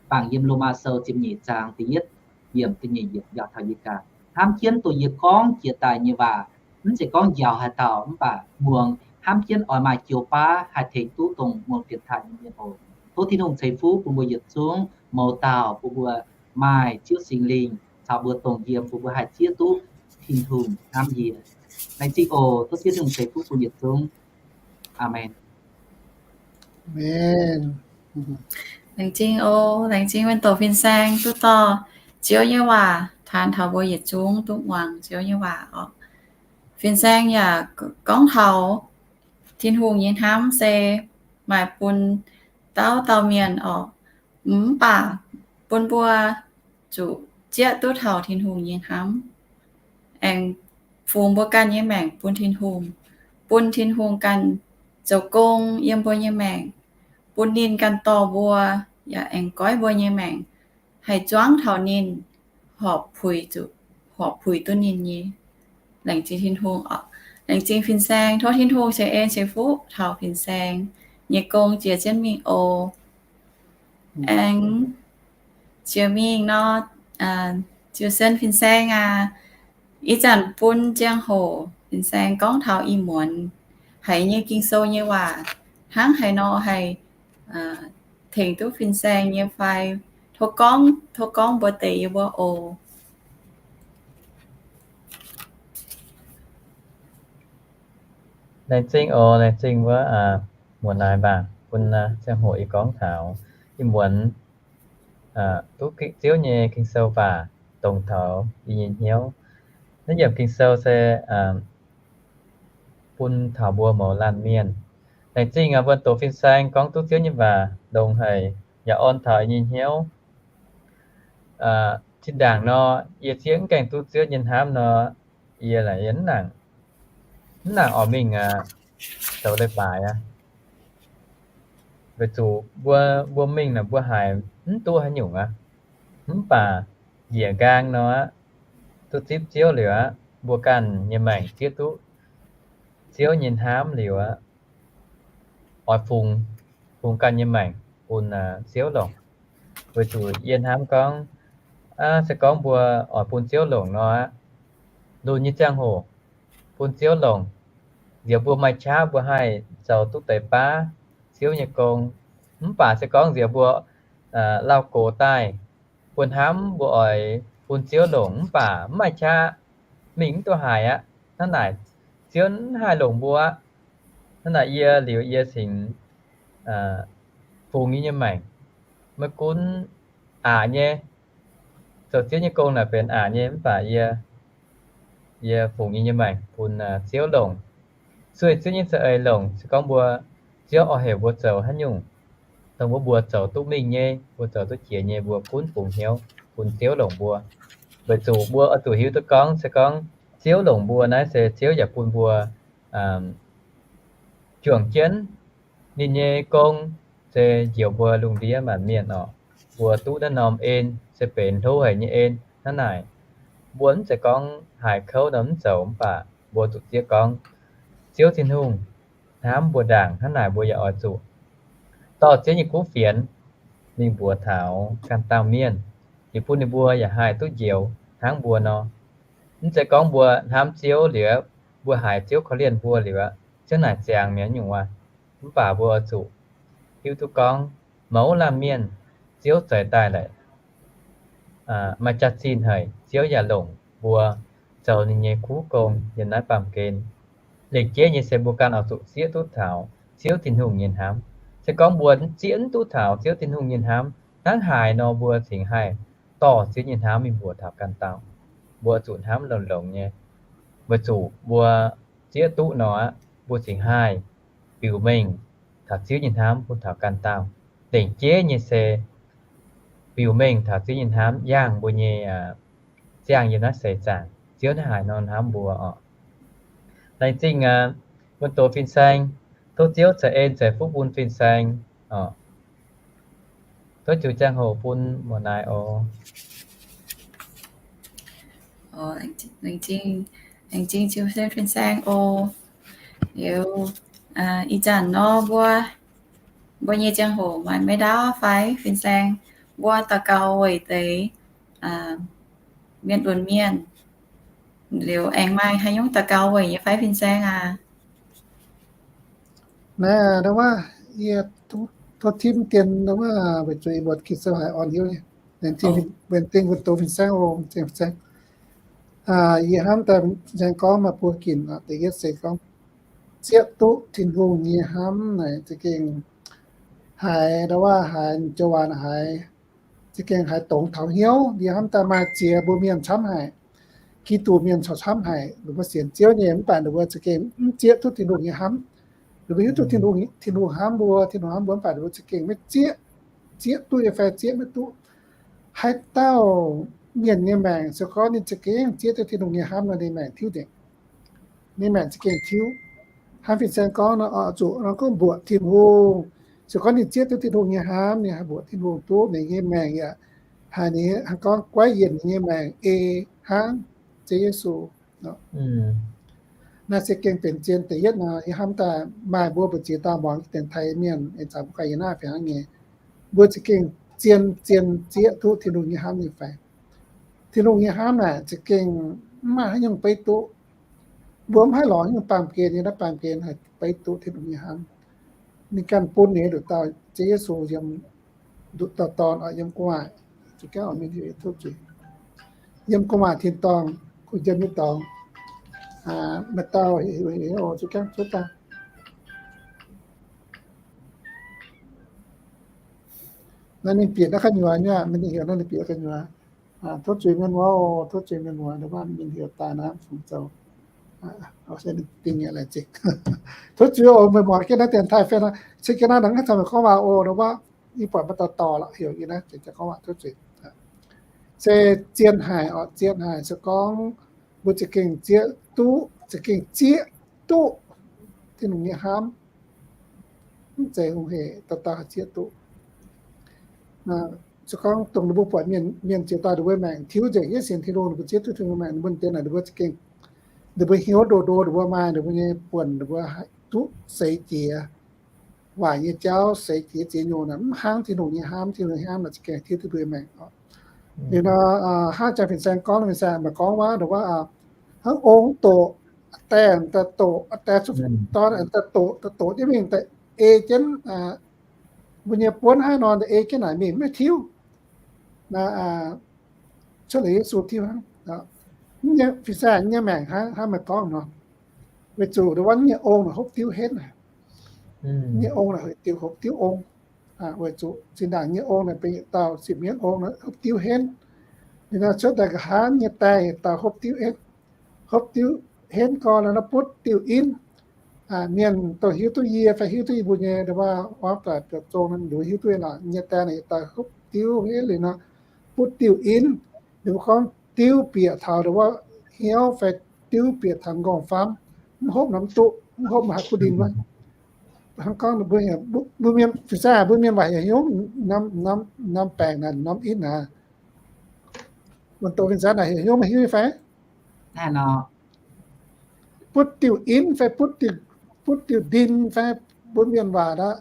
bangc yiem Lomaa Sou ziepc nyeic zaang da'yietv yiemc da'nyeic yiemc njaaux taux yie ganh. Hnamv jienv dongh yie gorngv jiex daaih nyei waac, mv zeiz gorngv njaaux haaix dauh, mv baac muangx hnamv jienv oix maaih joux baav haih tengx duqv dongh muangx dienx taaih nyei mienh oc. Tov Tin-Hungh ceix fuqv bun mbuo yietc zungv, mouz dauh bun mbuo maaih Ziouv Singx Lingh caux mbuo dongh yiem, bun mbuo haih zieqv duqv Tin-Hungh hnamv yie. Laengz zingh oc. Tov Ziouv Tin-Hungh ceix fuqv bun yietc zungv. Aamen. Laengz zingh oc. Laengz zingh wuonh doc fin-saeng duqv dorh Ziouv nyei waac taan taux mbuo yietc zungv duqv muangx Ziouv nyei waac oc. Fin-saeng yaac gorngv taux Tin-Hungh nyei hnamv se maaih bun dauh dauh mienh oc, mv baac bun mbuo zuqc zieqv duqv taux Tin-Hungh nyei hnamv, aengx fungx mbuo ganh nyei maengc bun Tin-Hungh, bun Tin-Hungh ganh zoux gong yiem mbuo nyei maengc, bun ninh ganh dorh mbuo, yaac aengx goiv mbuo nyei maengc haih zuangv taux ninh, horpc puix zuqc, horpc puix duqv ninh nyei. Laengz zingh Tin-Hungh oc. Laengz zingh fin-saeng, tov Tin-Hungh ceix en ceix fuqv taux fin-saeng nyei gong jiex jienv mingh oc. Aengx jiex mingh nor, ziouc sen fin-saeng aac, ih zanc bun ziangh hoc fin-saeng gorngv taux ih muonz haiz nyei Ging-Sou nyei waac, hnangv haaix nor haih tengx duqv fin-saeng nyei fai, tov gorngv, tov gorngv mbuox deix yie mbuo oc. Laengz zingh oc, laengz zingh wuov muonz naaiv mbaangc bun ziangh hoc yie gorngv taux ih muonz duqv Ziouv nyei Ging-Sou waac dongh taux yie nyei hnyouv. Naaiv yiemc Ging-Sou se bun taux mbuo mouz laanh mienh. Laengz zingh aac, mbuo doqc fin-saeng gorngv duqv Ziouv nyei waac longx haic, yaac orn taux yie nyei hnyouv. Zinh ndaangc nor, yie zieqv mv gaengh duqv Ziouv nyei hnamv nor, yie laaic yie mv nangc, mv nangc oix mingh zoux leiz-baaix aqv. Weic zuqc mbuo, mbuo mingh naaic mbuo haiz mv duqv haaix nyungc aqv. Mv baac njiec nqaang nor aqv, duqv zipv Ziouv liuz aqv, mbuo ganh nyei maengc zieqv duqv Ziouv nyei hnamv liuz aqv, oix fungx, fungx ganh nyei maengc bun Ziouv longc. Weic zuqc yie hnamv gorngv, se gorngv mbuo oix bun Ziouv longc nor aqv, lunx nyei ziangh hoc bun Ziouv longc, nziex mbuo maaih qaqv mbuo haih zoux duqv deix baav Ziouv nyei gong. Mv baac se gorngv nziex mbuo lauh gox daaih, mbuo hnamv mbuo oix bun Ziouv longc mv baac mv maaih qaqv, mingh mv duqv haaix aqv. Hnangv naaic Ziouv mv haih longc mbuo aqv. Hnangv naaic yie liuz yie cingx fungx yie nyei maengc, maiv gunv aqc nyei, zoux Ziouv nyei gong naaic benx aqc nyei mv baac yie, yie fungx yie nyei maengc bun Ziouv longc. Sueih Ziouv nyei za'eix longc, se gorngv mbuo, Ziouv oix heuc mbuo zoux haaix nyungc, dongh wuov mbuo zoux duqv mingh nyei, mbuo zoux duqv jiex nyei, mbuo gunv fungx hnyouv bun Ziouv longc mbuo. Weic zuqc mbuo oix zuqc hiuv duqv gorngv, se gorngv Ziouv longc mbuo naaiv se Ziouv yaac bun mbuo juangc jienv ninh nyei gong se njoux mbuo lungh ndiev maanc mienh oc. Mbuo duqv naaiv norm en se benx hlo haic nyei en. Hnangv naaic, mbuo mv zeiz gorngv haiz kouv nor mv zoux, mv baac mbuo zuqc zieqv gorngv Ziouv Tin-Hungh hnamv mbuo ndaangc. Hnangv naaic mbuo yaac oix zuqc dorh Ziouv nyei kuv fienx mingh mbuox taux ganh dauh mienh, liuz bun ninh mbuo yaac haih duqv njoux hnangv mbuo nor. Mv zeiz gorngv mbuo hnamv Ziouv liuz, mbuo haiz Ziouv korv-lienh mbuo liuz, Ziouv naaic ziangx mi'aqv nyungc waac. Mv baac mbuo oix zuqc hiuv duqv gorngv mouz laanh mienh Ziouv zeix daaih laaix maaih jaax-zinh haic, Ziouv yaac longc mbuo zoux ninh nyei kuv gong yiem naaiv baamh gen. Lengc jeiv nyei se mbuo ganh oix zuqc zieqv duqv taux Ziouv Tin-Hungh nyei hnamv. Se gorngv mbuo zieqv mv duqv taux Ziouv Tin-Hungh nyei hnamv, hnangv haaix nor mbuo cingx haih dorh Ziouv nyei hnamv mingh mbuox taux ganh dauh? Mbuo zuqc hnamv longx-longx nyei, weic zuqc mbuo zieqv duqv nor aqv, mbuo cingx haih biux mengh taux Ziouv nyei hnamv bun taux ganh dauh. Lengc jeiv nyei se biux mengh taux Ziouv nyei hnamv yangh mbuo nyei ziangh yiem naaiv seix zaangc, Ziouv hnangv haaix nor hnamv mbuo oc. Laengz zingh wuon doz fin-saeng, tov Ziouv ceix en ceix fuqv bun fin-saeng oc. Tov ziux ziangh hoc bun muonz naaiv oc. Laengz zingh, laengz zingh ziux fin-saeng oc. Liuz, ih zanc nor mbuo, mbuo nyei ziangh hoc maaih maiv ndaauv fai fin-saeng, mbuo daux gaux weic deix mienh lunx mienh. Liuz aengx maaih haaix nyungc daux gaux weic nyei fai fin-saeng aac? Naaiv, naaiv waac, yie tov, tov timv dien naaiv waac weic zuqc ih muonz Ging-Sou haiz orn hnyouv nyei. Laengz zingh, laengz zingh wuon doz fin-saeng oc, fin-saeng. Yie hnamv daaih fin-saeng gorngv maaih buo ginc, da'yietv se gorngv zieqv duqv Tin-Hungh nyei hnamv naaic za'gengh haiz, naaiv waac haiz joux waac haiz za'gengh haiz dongz taux hnyouv. Yie hnamv daaih maaih ziex mbuo mienh camv haic, Giduc mienh corc camv haic, ninh mbuo sienx Ziouv nyei, mv baac ninh mbuo za'gengh mv zieqv duqv Tin-Hungh nyei hnamv. Ninh mbuo hiuv duqv Tin-Hungh, Tin-Hungh hnamv mbuo, Tin-Hungh hnamv mbuo, mv baac ninh mbuo za'gengh maiv zieqv, zieqv duqv nyei fai zieqv maiv duqv. Haaix dauh mienh nyei maengc, se gorngv ninh za'gengh zieqv duqv Tin-Hungh nyei hnamv nor, ninh maengc tiuv nzengc. Ninh maengc za'gengh tiuv. Hnangv fin-saeng gorngv nor, oix zuqc nor gorngv mbuoqc Tin-Hungh. Se gorngv ninh zieqv duqv Tin-Hungh nyei hnamv, ninh haih mbuoqc Tin-Hungh duqv, ninh nyei maengc yaac haiz ninh hnangv gorngv guaiv yienc ninh nyei maengc ei hnangv Ziouv Yesu. Naaiv se gengh benx zien deix yietv nor, yie hnamv daaih maaih mbuo mbu'ziex dauh muangx dienx taaih mienh, aengx caux mbuo ganh yiem naaiv fih hnangv nyei. Mbuo za'gengh zien, zien zieqv duqv Tin-Hungh nyei hnamv nyei fai? Tin-Hungh nyei hnamv naaic za'gengh mv maaih haaix nyungc beiv duqv. Mbuo mv haih lorz nyungc baamh gen nyei, naaiv baamh gen haih beiv duqv Tin-Hungh nyei hnamv. Ninh ganh bun ninh nduqc dauh Ziouv Yesu yiem, nduqc dauh dorn oc, yiem gu'nguaaic, zuqc gengh oix mingh tov zuiz, yiem gu'nguaaic tin-dorngh, kuh njien nyei dorngx, maaih dauh heuc, heuc, heuc, zuqc gengh cuotv daaih. Naaiv ninh bieqc naaiv gu'nyuoz nyei, mingh heuc naaiv ninh bieqc gu'nyuoz. Tov zuiz mienh muoz oc, tov zuiz mienh muoz, ndongc wuov mingh heuc daaih naaiv fungc zoux. Tov zuiz oc, meih muangx jienv naaiv dienx taaih fai nor, cen jienv naaiv nangv camv gorngv waac oc, ndongc wuov yie buatc maaih dauh dorh lorqc, heuc yie naaiv, gorngv waac tov zuiz. Se zien haic oc, zien haic. Se gorngv mbuo za'gengh zieqv duqv, za'gengh zieqv duqv Tin-Hungh nyei hnamv, mv zeiz hungh hec dauh dauh zieqv duqv. Se gorngv dongh ninh mbuo buatc mienh, mienh ziouc daaih ninh mbuo maengc tiuv nzengc, yie sienx Tin-Hungh, ninh mbuo zieqv duqv Tin-Hungh maengc, ninh mbuo deix naaic ninh mbuo za'gengh, ninh mbuo hnyouv ndo ndo, ninh mbuo maaih ninh mbuo nyei buonc, ninh mbuo duqv seix jiex waaic nyei jauv, seix jiex ziex nyungc naaic, mv hnangv Tin-Hungh nyei hnamv. Tin-Hungh nyei hnamv naaic za'gengh tiuv duqv mbuo nyei maengc oc. Liuz nor, hnangv jaa fin-saeng gorngv, fin-saeng maaih gorngv waac, ndongc wuov, hnangv ong doqc, die daaih doqc, die zuqc dorn daaih doqc, daaih doqc jienv mingh, daaih ei jienv mbuo nyei buonv haaix nor, daaih ei jienv naaic mingh, maiv tiuv. Naaiv cuotv liuz Yesu tiuv hnangv. Fin-saeng nyei maengc hnangv, hnangv meih gorngv nor, weic zuqc ndongc wuov nyei ong naaic hopv diuv henv. Nyei ong naaic diuv hopv diuv ong. Weic zuqc zinh ndaangc nyei ong naaic benx yietc dauh sipv mienv ong naaic hopv diuv henv. Ninh naaiv cuotv daaih nqa'haav nyei die yietc dauh hopv diuv henv. Hopv diuv henv gorn naaiv butv diuh inv. Mienh dongh hiuv duqv yie fai hiuv duqv yie mbuo nyei, ndongc wuov, orv daaih biaux zong nor, nduov hiuv duqv nyei lorqc. Nyei die naaic yietc dauh hopv diuv henv liuz nor, butv diuh inv. Ninh mbuo gorngv diuv bieqc taux ndongc wuov hnyouv fai diuv bieqc taux nqorngv-famv, mv hopv nor mv duqv, mv hopv mv haih butv ndin wuov. Hnangv gorngv mbuo, mbuo mienh, fin-saeng mbuo mienh waac heuc hnyouv norm, norm baengc naaic, norm inv naaic. Mienh doqc fin-saeng naaic heuc hnyouv, meih hiuv nyei fai? Butv diuh inv fai butv diuh, butv diuh ndin fai, mbuo mienh waac naaic,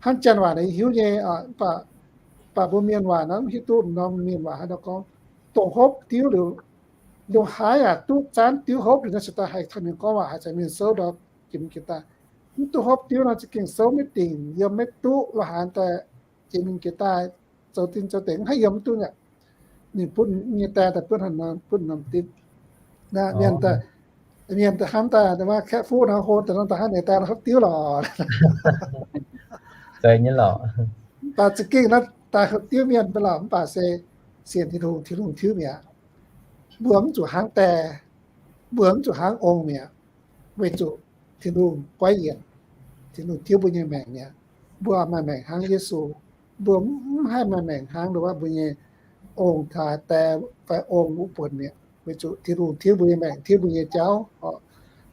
hnangv janx waac naaic hiuv nyei, mv baac, mv baac mbuo mienh waac naaic mv hiuv duqv norm mienh waac haaix nor gorngv. Dongh hopv diuv liuz, ndongc haaix yaac duqv zaanv diuv hopv liuz nor, se daaih haih caux mienh gorngv waac, haih caux mienh souv ndau jiex mingh jiex daaih. Mv duqv hopv diuv nor, za'gengh souv maiv dingc, yiem maiv duqv, la'haaix daaih jiex mingh jiex daaih, zoux dinh zoux dengx mv haih yiem mv duqv nyei. Ninh butv nyei die daaih butv haaix nor, butv norm dinv. Mienh, mienh daaih hnamv daaih, ndongc wuov kaeqv fuqv nor, hlo daaih nor, daaih hnangv ninh die nor hopv diuv lorqc. Mv baac za'gengh naaiv daaih hopv diuv mienh mv baac lorqc, mv baac se sienx Tin-Hungh, Tin-Hungh tiuv mi'aqv. Mbuo mv zuqc hnangv die, mbuo mv zuqc hnangv ong mi'aqv. Weic zuqc Tin-Hungh goiv yienc, Tin-Hungh tiuv mbuo nyei maengc mi'aqv. Mbuo maaih maengc hnangv Yesu. Mbuo mv haih maaih maengc hnangv ndongc wuov mbuo nyei ong-taaix die fai ong wuov buonc mi'aqv. Weic zuqc Tin-Hungh tiuv mbuo nyei maengc, tiuv mbuo nyei jauv.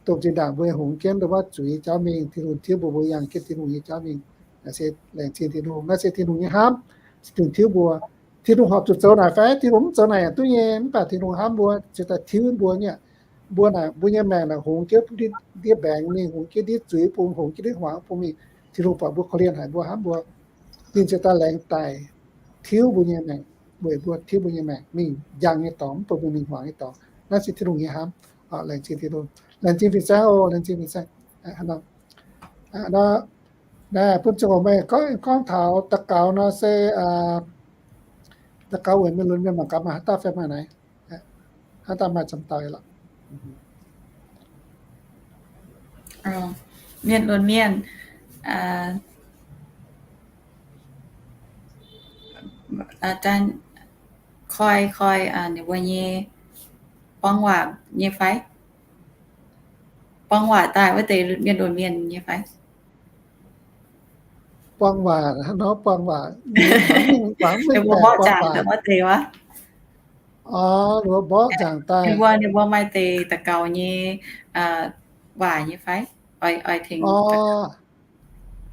Dongh zinh ndaangc mbuo hungx jienv ndongc wuov zuiz jauv mingh, Tin-Hungh tiuv mbuo, mbuo yangh jienv Tin-Hungh nyei jauv mingh. Naaiv se laengz zingh Tin-Hungh, naaiv se Tin-Hungh nyei hnamv. Tin-Hungh tiuv mbuo, Tin-Hungh horpc zuqc zoux naaic fai? Tin-Hungh mv zoux naaic duqv nyei, mv baac Tin-Hungh hnamv mbuo, ziouc daaih tiuv mbuo nyei. Mbuo naaic, mbuo nyei maengc naaic hungx jienv ndiev mbaengx mingh, hungx jienv ndiev zuiz bung, hungx jienv ndiev hmuangx bung mingh. Tin-Hungh buatc mbuo korv-lienh haic, mbuo hnamv mbuo, ninh ziouc daaih laengz daic tiuv mbuo nyei maengc, weic mbuo tiuv mbuo nyei maengc mingh njang nyei dorngx, mv bun mbuo mingh hmuangx nyei dorngx. Naaiv se Tin-Hungh nyei hnamv. Laengz zingh Tin-Hungh, laengz zingh fin-saeng oc, laengz zingh fin-saeng. Naaiv bun ziangh hoc meih gorngv, gorngv taux daux gaux nor se daux gaux weic mienh lunx mienh mangc gaax maaih haaix dauh fai maaih naaic, haaix dauh maaih camv dauh lorqc. Mienh lunx mienh, koi, koi ninh mbuo nyei buang waac nyei fai? Buang waac daaih wuov deix mienh lunx mienh nyei fai? Buang waac, hnangv nor buang waac, mbuo mborqv jangx wuov deix wuov. Orv, mborqv nzaangc daaih. Ninh mbuo, ninh mbuo maaih deix daux gaux nyei waac nyei fai? Oix, oix tengx.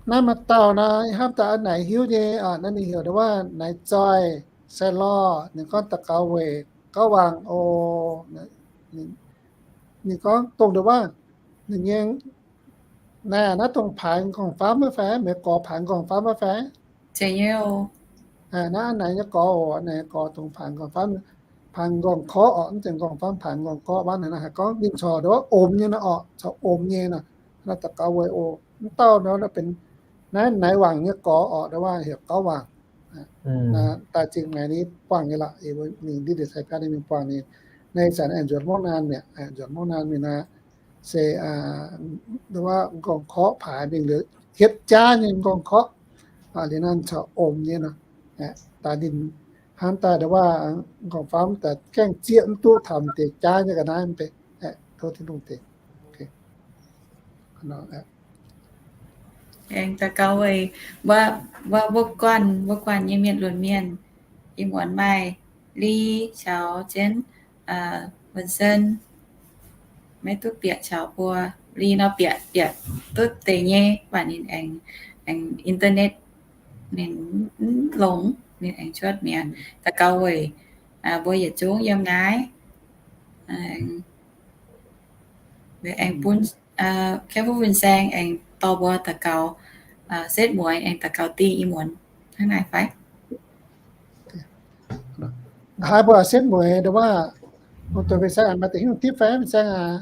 Naaiv maaih dauh naaiv, hnamv daaih a'naaic hiuv nyei, naaiv ninh heuc ndau wuov Naaiv Zoih Sai Lorh, ninh gorngv daux gaux weic gauv wangc oc. Ninh gorngv dongh ndau wuov, ninh nyei, naaiv, naaiv dongh paanx nqorngv-famv wuov fai? Meih gorx paanx nqorngv-famv wuov fai? Naaiv a'naaic nyei gorx oc, a'naaic nyei gorx dongh paanx nqorngv-famv, paanx nqorngv-korqv oc, mv zeiz nqorngv-famv, paanx nqorngv-korqv. Wuov naaiv haih gorngv ninh corc ndau wuov omx nyei nor oc, corc omx nyei nor. Naaiv daux gaux weic oc, mv dauh nor benx naaiv, naaiv wangc nyei gorx oc, ndau wuov heuc gauv wangc. Daaih zingh maengx ninh buangh nyei lorqc, ninh ndiev ndiev cai biauv ninh mingh buangh ninh. Naaiv zanc aengx nzuonx mungv naanc mi'aqv, nzuonx mungv naanc mingh naaiv se ndau wuov nqorngv-korqv paaix mingh liuz hietv jaav nyei nqorngv-korqv. Liuz naaiv corc omx nyei nor. Daaih ninh hnamv daaih ndau wuov nqorngv-famv daaih gaengh zieqv mv duqv taux deix jaav nyei ga'naaiv mv bei. Tov Tin-Hungh tengx. Aengx daux gaux weic wuov, wuov guanh, wuov guanh nyei mienh lunx mienh, ih muonz maaih Li caux jienv Vincent, maiv duqv bieqc caux mbuo. Li nor bieqc, bieqc duqv deix nyei, mv baac ninh aengx, aengx internet ninh mv longx, ninh aengx cuotv mi'aqv. Daux gaux weic mbuo yietc zungv yiem naaiv. Aengx bun Careful Fin-Saeng aengx dorh mbuo daux gaux, setv mueiz aengx daux gaux dingh ih muonz hnangv naaic fai? Haaix mbuo setv mueiz ndau wuov, dongh Fin-Saeng maaih deix hiuv tipv fai? Fin-Saeng aac,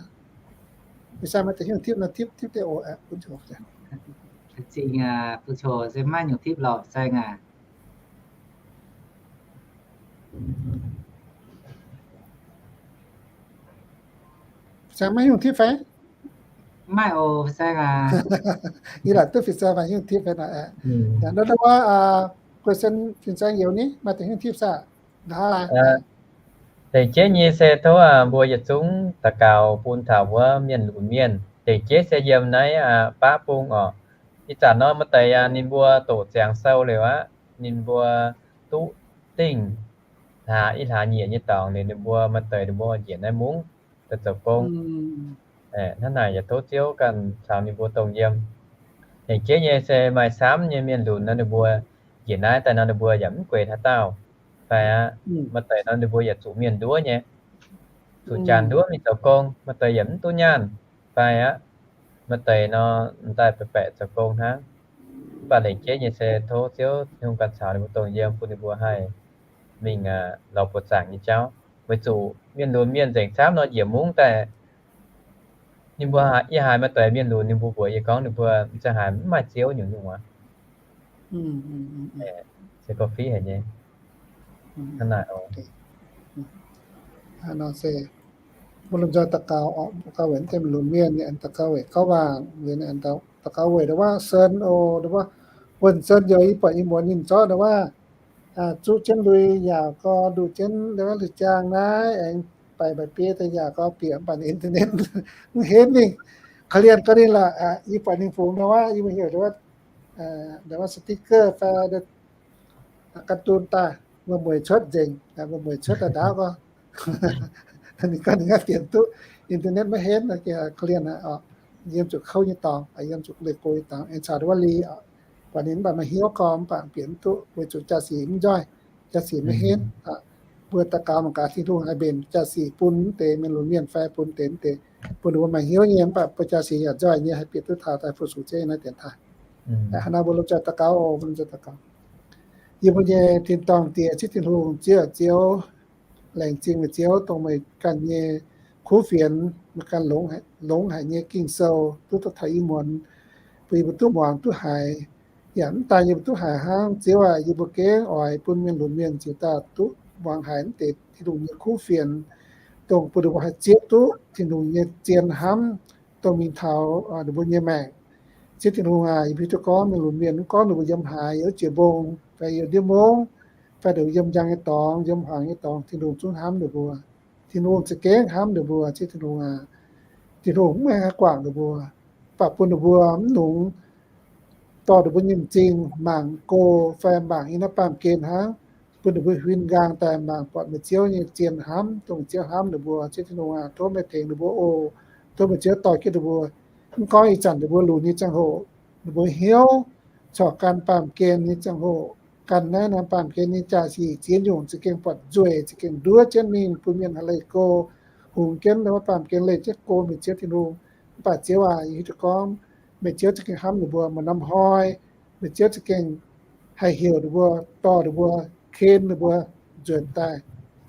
Fin-Saeng maaih deix hiuv tipv nor, tipv tipv deix oc. Zingh, bun coc se maiv nyungc tipv lorqc, Saeng aac. Fin-Saeng maiv hiuv tipv fai? Maiv oc, Fin-Saeng aac. Yie laaic duqv Fin-Saeng maaih hiuv tipv fai nor. Yaac ndau wuov, question Fin-Saeng youz ni, maaih deix hiuv tipv saah? Lengc jeiv nyei se tov mbuo yietc zungv daux gaux bun taux wuov mienh lunx mienh. Lengc jeiv se yiem naaiv baav bung oc. Ih zanc nor maaih deix ninh mbuo doqc ziangx sou liuz aqv, ninh mbuo duqv dingh hlaax, ih hlaax nyieqc nyei dorngx liuz, ninh mbuo maaih deix ninh mbuo njiec naaiv mungv daaih zoux gong. Hnangv naaic yaac tov Ziouv ganh caux ninh mbuo dongh yiem. Lengc jeiv nyei se maaih camv nyei mienh lunx nor ninh mbuo njiec naaiv daaih nor ninh mbuo yaac mv gueix haaix dauh fai aqv. Maaih deix nor ninh mbuo yaac zuqc mienh nduov nyei, zuqc janx nduov mingh zoux gong. Maaih deix yaac mv duqv nyaanh fai aqv. Maaih deix nor m'daaih baeqc baeqc zoux gong hnangv. Mv baac lengc jeiv nyei se tov Ziouv Tin-Hungh ganh caux ninh mbuo dongh yiem, bun ninh mbuo haih mingh lorz buoz zaangc nyei jauv. Weic zuqc mienh lunx mienh nzengc camv nor njiec mungv daaih, ninh mbuo, yie haiz maaih deix mienh lunx ninh mbuo mbuox yie gorngv ninh mbuo m'zing haiz mv maaih Ziouv nyungc-nyungc aqv. Se gorngv fiqv haic nyei. Hnangv naaic oc. Mbuo lomh nzoih daux gaux oc, daux gaux weic mv deix lunx mienh, daux gaux weic gauv waangc, daux gaux weic ndau wuov Sen oc, ndau wuov Wuonh Sen youz, yie buatc yie muonz ninh zorqv ndau wuov zuqv jienv lui yaac gorx, nduqc jienv ndau wuov lui jaang naaiv aengx baix mba'biei daaih yaac gorx bieqc mv baac internet mv henv ninh. Korv-lienh gorngv ninh lorqc, yie buatc ninh fungx ndau wuov, yie mbuo heuc ndau wuov, ndau wuov sticker fai การ์ตูน daaih, wuov mueiz cuotv nzengc, wuov mueiz cuotv daaih ndaauv gorngv. Ninh gorngv ninh aengx bieqc duqv internet maiv henv, korv-lienh aqv oc. Yiem zuqc kouv nyei dorngx, yiem zuqc leih go nyei dorngx, aengx caux ndau wuov Li oc. Buatc ninh mv baac maaih hnyouv gorngv mv baac bieqc mv duqv weic zuqc jaa-sic mv nzoih, jaa-sic maiv henv. Mbuo daux gaux mangc gaax Tin-Hungh haih mbenc jaa-sic bun mv deix mienh lunx mienh fai bun deix mv deix, bun ninh mbuo maaih hnyouv nyei, mv baac bun jaa-sic yaac nzoih nyei, haih bieqc duqv taux daaih fu-sux Ziouv nyei naaiv dienx taaih. Hnangv naaiv mbuo lomh nzoih daux gaux oc, mbuo lomh nzoih daux gaux. Yie mbuo nyei tin-dorngh Diex, Ziouv Tin-Hungh, Ziouv, Ziouv, laengz zingh meih Ziouv dongh meih ganh nyei kuv fienx, meih ganh longx haic nyei Ging-Sou duqv taux ih muonz, bun yie mbuo duqv muangx duqv haiz. Yaac mv daaih yie mbuo duqv haiz hnangv, Ziouv aac, yie mbuo gengh oix bun mienh lunx mienh ziouc daaih duqv muangx haiz mv deix Tin-Hungh nyei kuv fienx, dongh bun ninh mbuo haih zieqv duqv Tin-Hungh nyei zien hnamv, dongh mingh taux ninh mbuo nyei maengc. Ziouv Tin-Hungh aac, yie mbuo hiuv duqv gorngv mienh lunx mienh mv gorngv ninh mbuo yiem haaix, yiem jiex mbong fai yiem ndiev mungv, fai ninh mbuo yiem njang nyei dorngx, yiem hmuangx nyei dorngx, Tin-Hungh zungv hnamv ninh mbuo. Tin-Hungh za'gengh hnamv ninh mbuo, Ziouv Tin-Hungh aac. Tin-Hungh mv haih guangc ninh mbuo, mv baac bun ninh mbuo mv nungx dorh ninh mbuo nyei m'zing mangc go fai mangc yiem naaiv baamh gen hnangv. bun ninh mbuo huin nqaang daaih mangc buatc meih Ziouv nyei zien hnamv, dongh meih Ziouv hnamv ninh mbuo. Ziouv Tin-Hungh aac, tov meih tengx ninh mbuo oc. Tov meih Ziouv dorh jienv ninh mbuo. Mv gorngv ih zanc ninh mbuo lunx nyei ziangh hoc, ninh mbuo hnyouv corc gan baamh gen nyei ziangh hoc, gan naaiv norm baamh gen nyei jaa-sic ziex nyungc za'gengh buatc nzueic, za'gengh nduov jienv mingh bun mienh haih leih go, hungx jienv wuov baamh gen leih jienv go meih Ziouv Tin-Hungh. Mv baac Ziouv aac, yie hiuv duqv gorngv meih Ziouv za'gengh hnamv ninh mbuo maaih norm hnoi. Meih Ziouv za'gengh haih heuc ninh mbuo, dorh ninh mbuo, ken ninh mbuo nzuonx daaih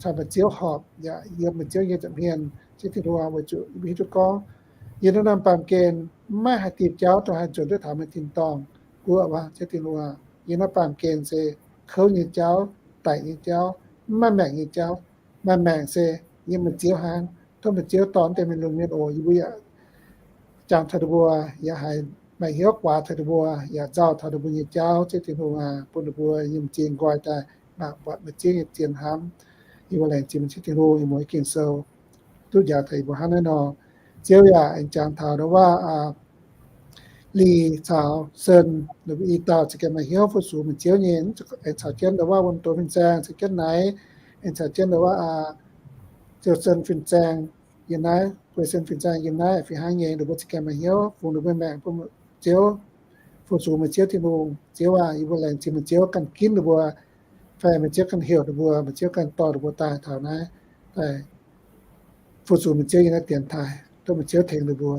caux meih Ziouv horpc yaac yiem meih Ziouv nyei nza'hmien. Ziouv Tin-Hungh, weic zuqc yie mbuo hiuv duqv gorngv yiem naaiv norm baamh gen maiv haih diuh jauv dongh haih nzuonx duqv taux meih tin-dorngh guoqv wuov. Ziouv Tin-Hungh, yiem naaiv baamh gen se kouv nyei jauv, daic nyei jauv, maiv maengc nyei jauv. Maaih maengc se yiem meih Ziouv hnangv. Tov meih Ziouv dorh deix mienh lunx mienh oc. Yie mbuo yaac jangx taux ninh mbuo, yaac haiz maaih hnyouv guaax taux ninh mbuo, yaac nzauh taux ninh mbuo nyei jauv. Ziouv Tin-Hungh aac, bun ninh mbuo yiem zingh nqoi daaih mangc buatc meih Ziouv nyei zien hnamv. Yie mbuo laengz zingh meih Ziouv Tin-Hungh, yie mbuo Ging-Sou duqv njaaux taux yie mbuo hnangv naaiv nor. Ziouv yaac aengx jangx taux ndau wuov, Li caux Sen, ninh mbuo i dauh za'gengh maaih hnyouv fu-sux meih Ziouv nyei, aengx caux jienv ndau wuov Wuonh Doz fin-saeng, caux jienv Naaiv, aengx caux jienv ndau wuov Ziouv Sen fin-saeng, yiem naaiv, Guei Sen fin-saeng yiem naaiv fih hnangv nyei, ninh mbuo za'gengh maaih hnyouv fungx ninh mbuo maengc bun Ziouv, fu-sux meih Ziouv Tin-Hungh. Ziouv aac, yie mbuo laengz zingh meih Ziouv ganh ginv ninh mbuo, fai meih Ziouv ganh heuc ninh mbuo, meih Ziouv ganh dorh ninh mbuo daaih taux naaiv, daaih fu-sux meih Ziouv nyei naaiv dienx taaih. Tov meih Ziouv tengx ninh mbuo.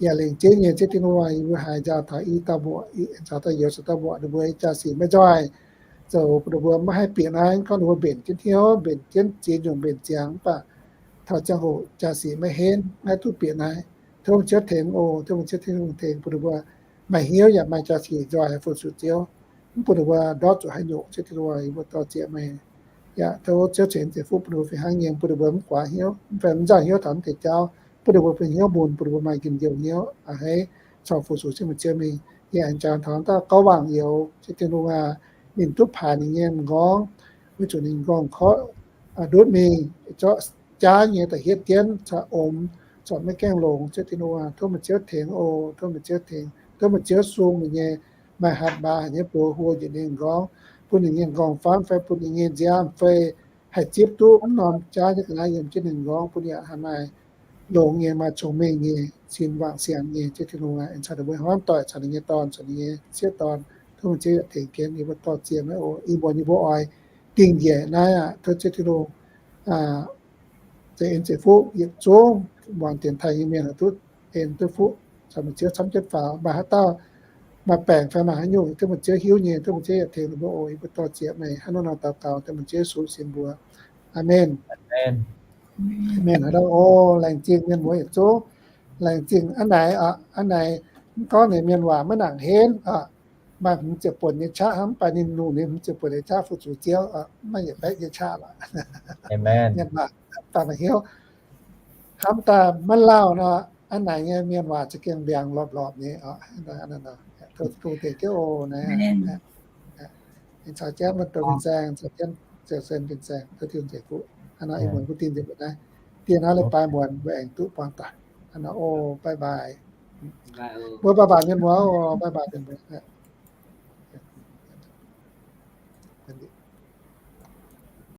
Yaac lengc jeiv nyei Ziouv Tin-Hungh, yie mbuo haiz njaaux taux i dauh mbuoqc, caux dauh youz caux dauh mbuoqc ninh mbuo jaa-sic maiv nzoih, zoux bun ninh mbuo maiv haih bieqc naaiv. Gorngv ninh mbuo mbenc jienv hnyouv, mbenc jienv ziex nyungc mbenc ziangx, mv baac taux ziangh hoc jaa-sic maiv henv, maiv duqv bieqc naaiv. Tov meih Ziouv tengx oc. Tov meih Ziouv Tin-Hungh tengx bun ninh mbuo maaih hnyouv yaac maaih jaa-sic nzoih fu-sux Ziouv, mv bun ninh mbuo ndortv zuqc haaix nyungc. Ziouv Tin-Hungh, yie mbuo dorh zieqc meih. Yaac tov Ziouv ceix fuqv bun ninh mbuo fih hnangv nyei, bun ninh mbuo mv guaax hnyouv, mv fai mv nzauh hnyouv taux mv deix jauv, bun ninh mbuo bun hnyouv mun, bun ninh mbuo maaih njien-youh hnyouv a'hneiv corc fu-sux Ziouv meih Ziouv mingh. Yie aengx jangx taux dauh gauv wangc youz, Ziouv Tin-Hungh aac, ninh duqv paaic ninh nyei m'nqorngv, weic zuqc ninh m'nqorngv korv ndutv mingh, zorqv jaav nyei da'hietv jienv corc omx, corc maiv gaengh longx. Ziouv Tin-Hungh aac, tov meih Ziouv tengx oc. Tov meih Ziouv tengx, tov meih Ziouv sung ninh nyei maaih hatc maaz haic nyei buoz huo njiec ninh m'nqorngv, bun ninh nyei m'nqorngv famv fai bun ninh nyei nziaamv fei haih zipv duqv mv norm jaav nyei ga'naaiv yiem jienv ninh m'nqorngv, bun yaac haih maaih longx nyei, maaih cong-mengh nyei, sin wangc siangx nyei. Ziouv Tin-Hungh aac, aengx caux ninh mbuo hnamv doic, caux ninh nyei dorn, caux ninh nyei sieqv dorn, tov meih Ziouv yaac tengx jienv. Yie mbuo dorh zieqc meih oc. Ih muonz yie mbuo oix dingh njiec naaiv aqv. Tov Ziouv Tin-Hungh za'eix en za'eix fuqv yietc zungv muangx dienx taaih nyei mienh haih duqv en duqv fuqv caux meih Ziouv camv jienv faaux. Maaih haaix dauh maaih baengc fai maaih haaix nyungc, tov meih Ziouv hiuv nyei, tov meih Ziouv yaac tengx ninh mbuo oc. Yie mbuo dorh zieqc meih hnangv nor nor daux gaux dengh meih Ziouv Yesu sin mbuox. Aamen. Aamen. Aamen. Haaix dauh oc, laengz zingh mienh muoz yietc zungv. Laengz zingh aa naaic, aa naaic, mv gorngv ninh mienh waac maiv nangc henv, maaih hmz ziepc buonc nyei qaqv hnangv, mv baac ninh lungh ninh hmz ziepc buonc nyei qaqv fu-sux Ziouv, maiv yietc baeqv nyei qaqv lorqc. Aamen. Mienh waac mv baac maaih hnyouv. Hnamv daaih maiv lauh nor, aa naaic nyei mienh waac za'gengh mbiaangx lorpc lorpc nyei oc. Tov Tin-Hungh tengx jienv oc naaic. Aengx caux jienv Wuonh Doz fin-saeng, caux jienv Ziouv Sen fin-saeng, tov Tin-Hungh tengx fuqv. Hnangv nor ih muonz mbuo dingh njiec mbuo naaiv. Diex hnangv leiz-baaix muonz mbuo aengx duqv buangh doic. Hnangv nor oc, bye bye. Mbuo bye bye mienh muoz oc, bye bye mienh muoz.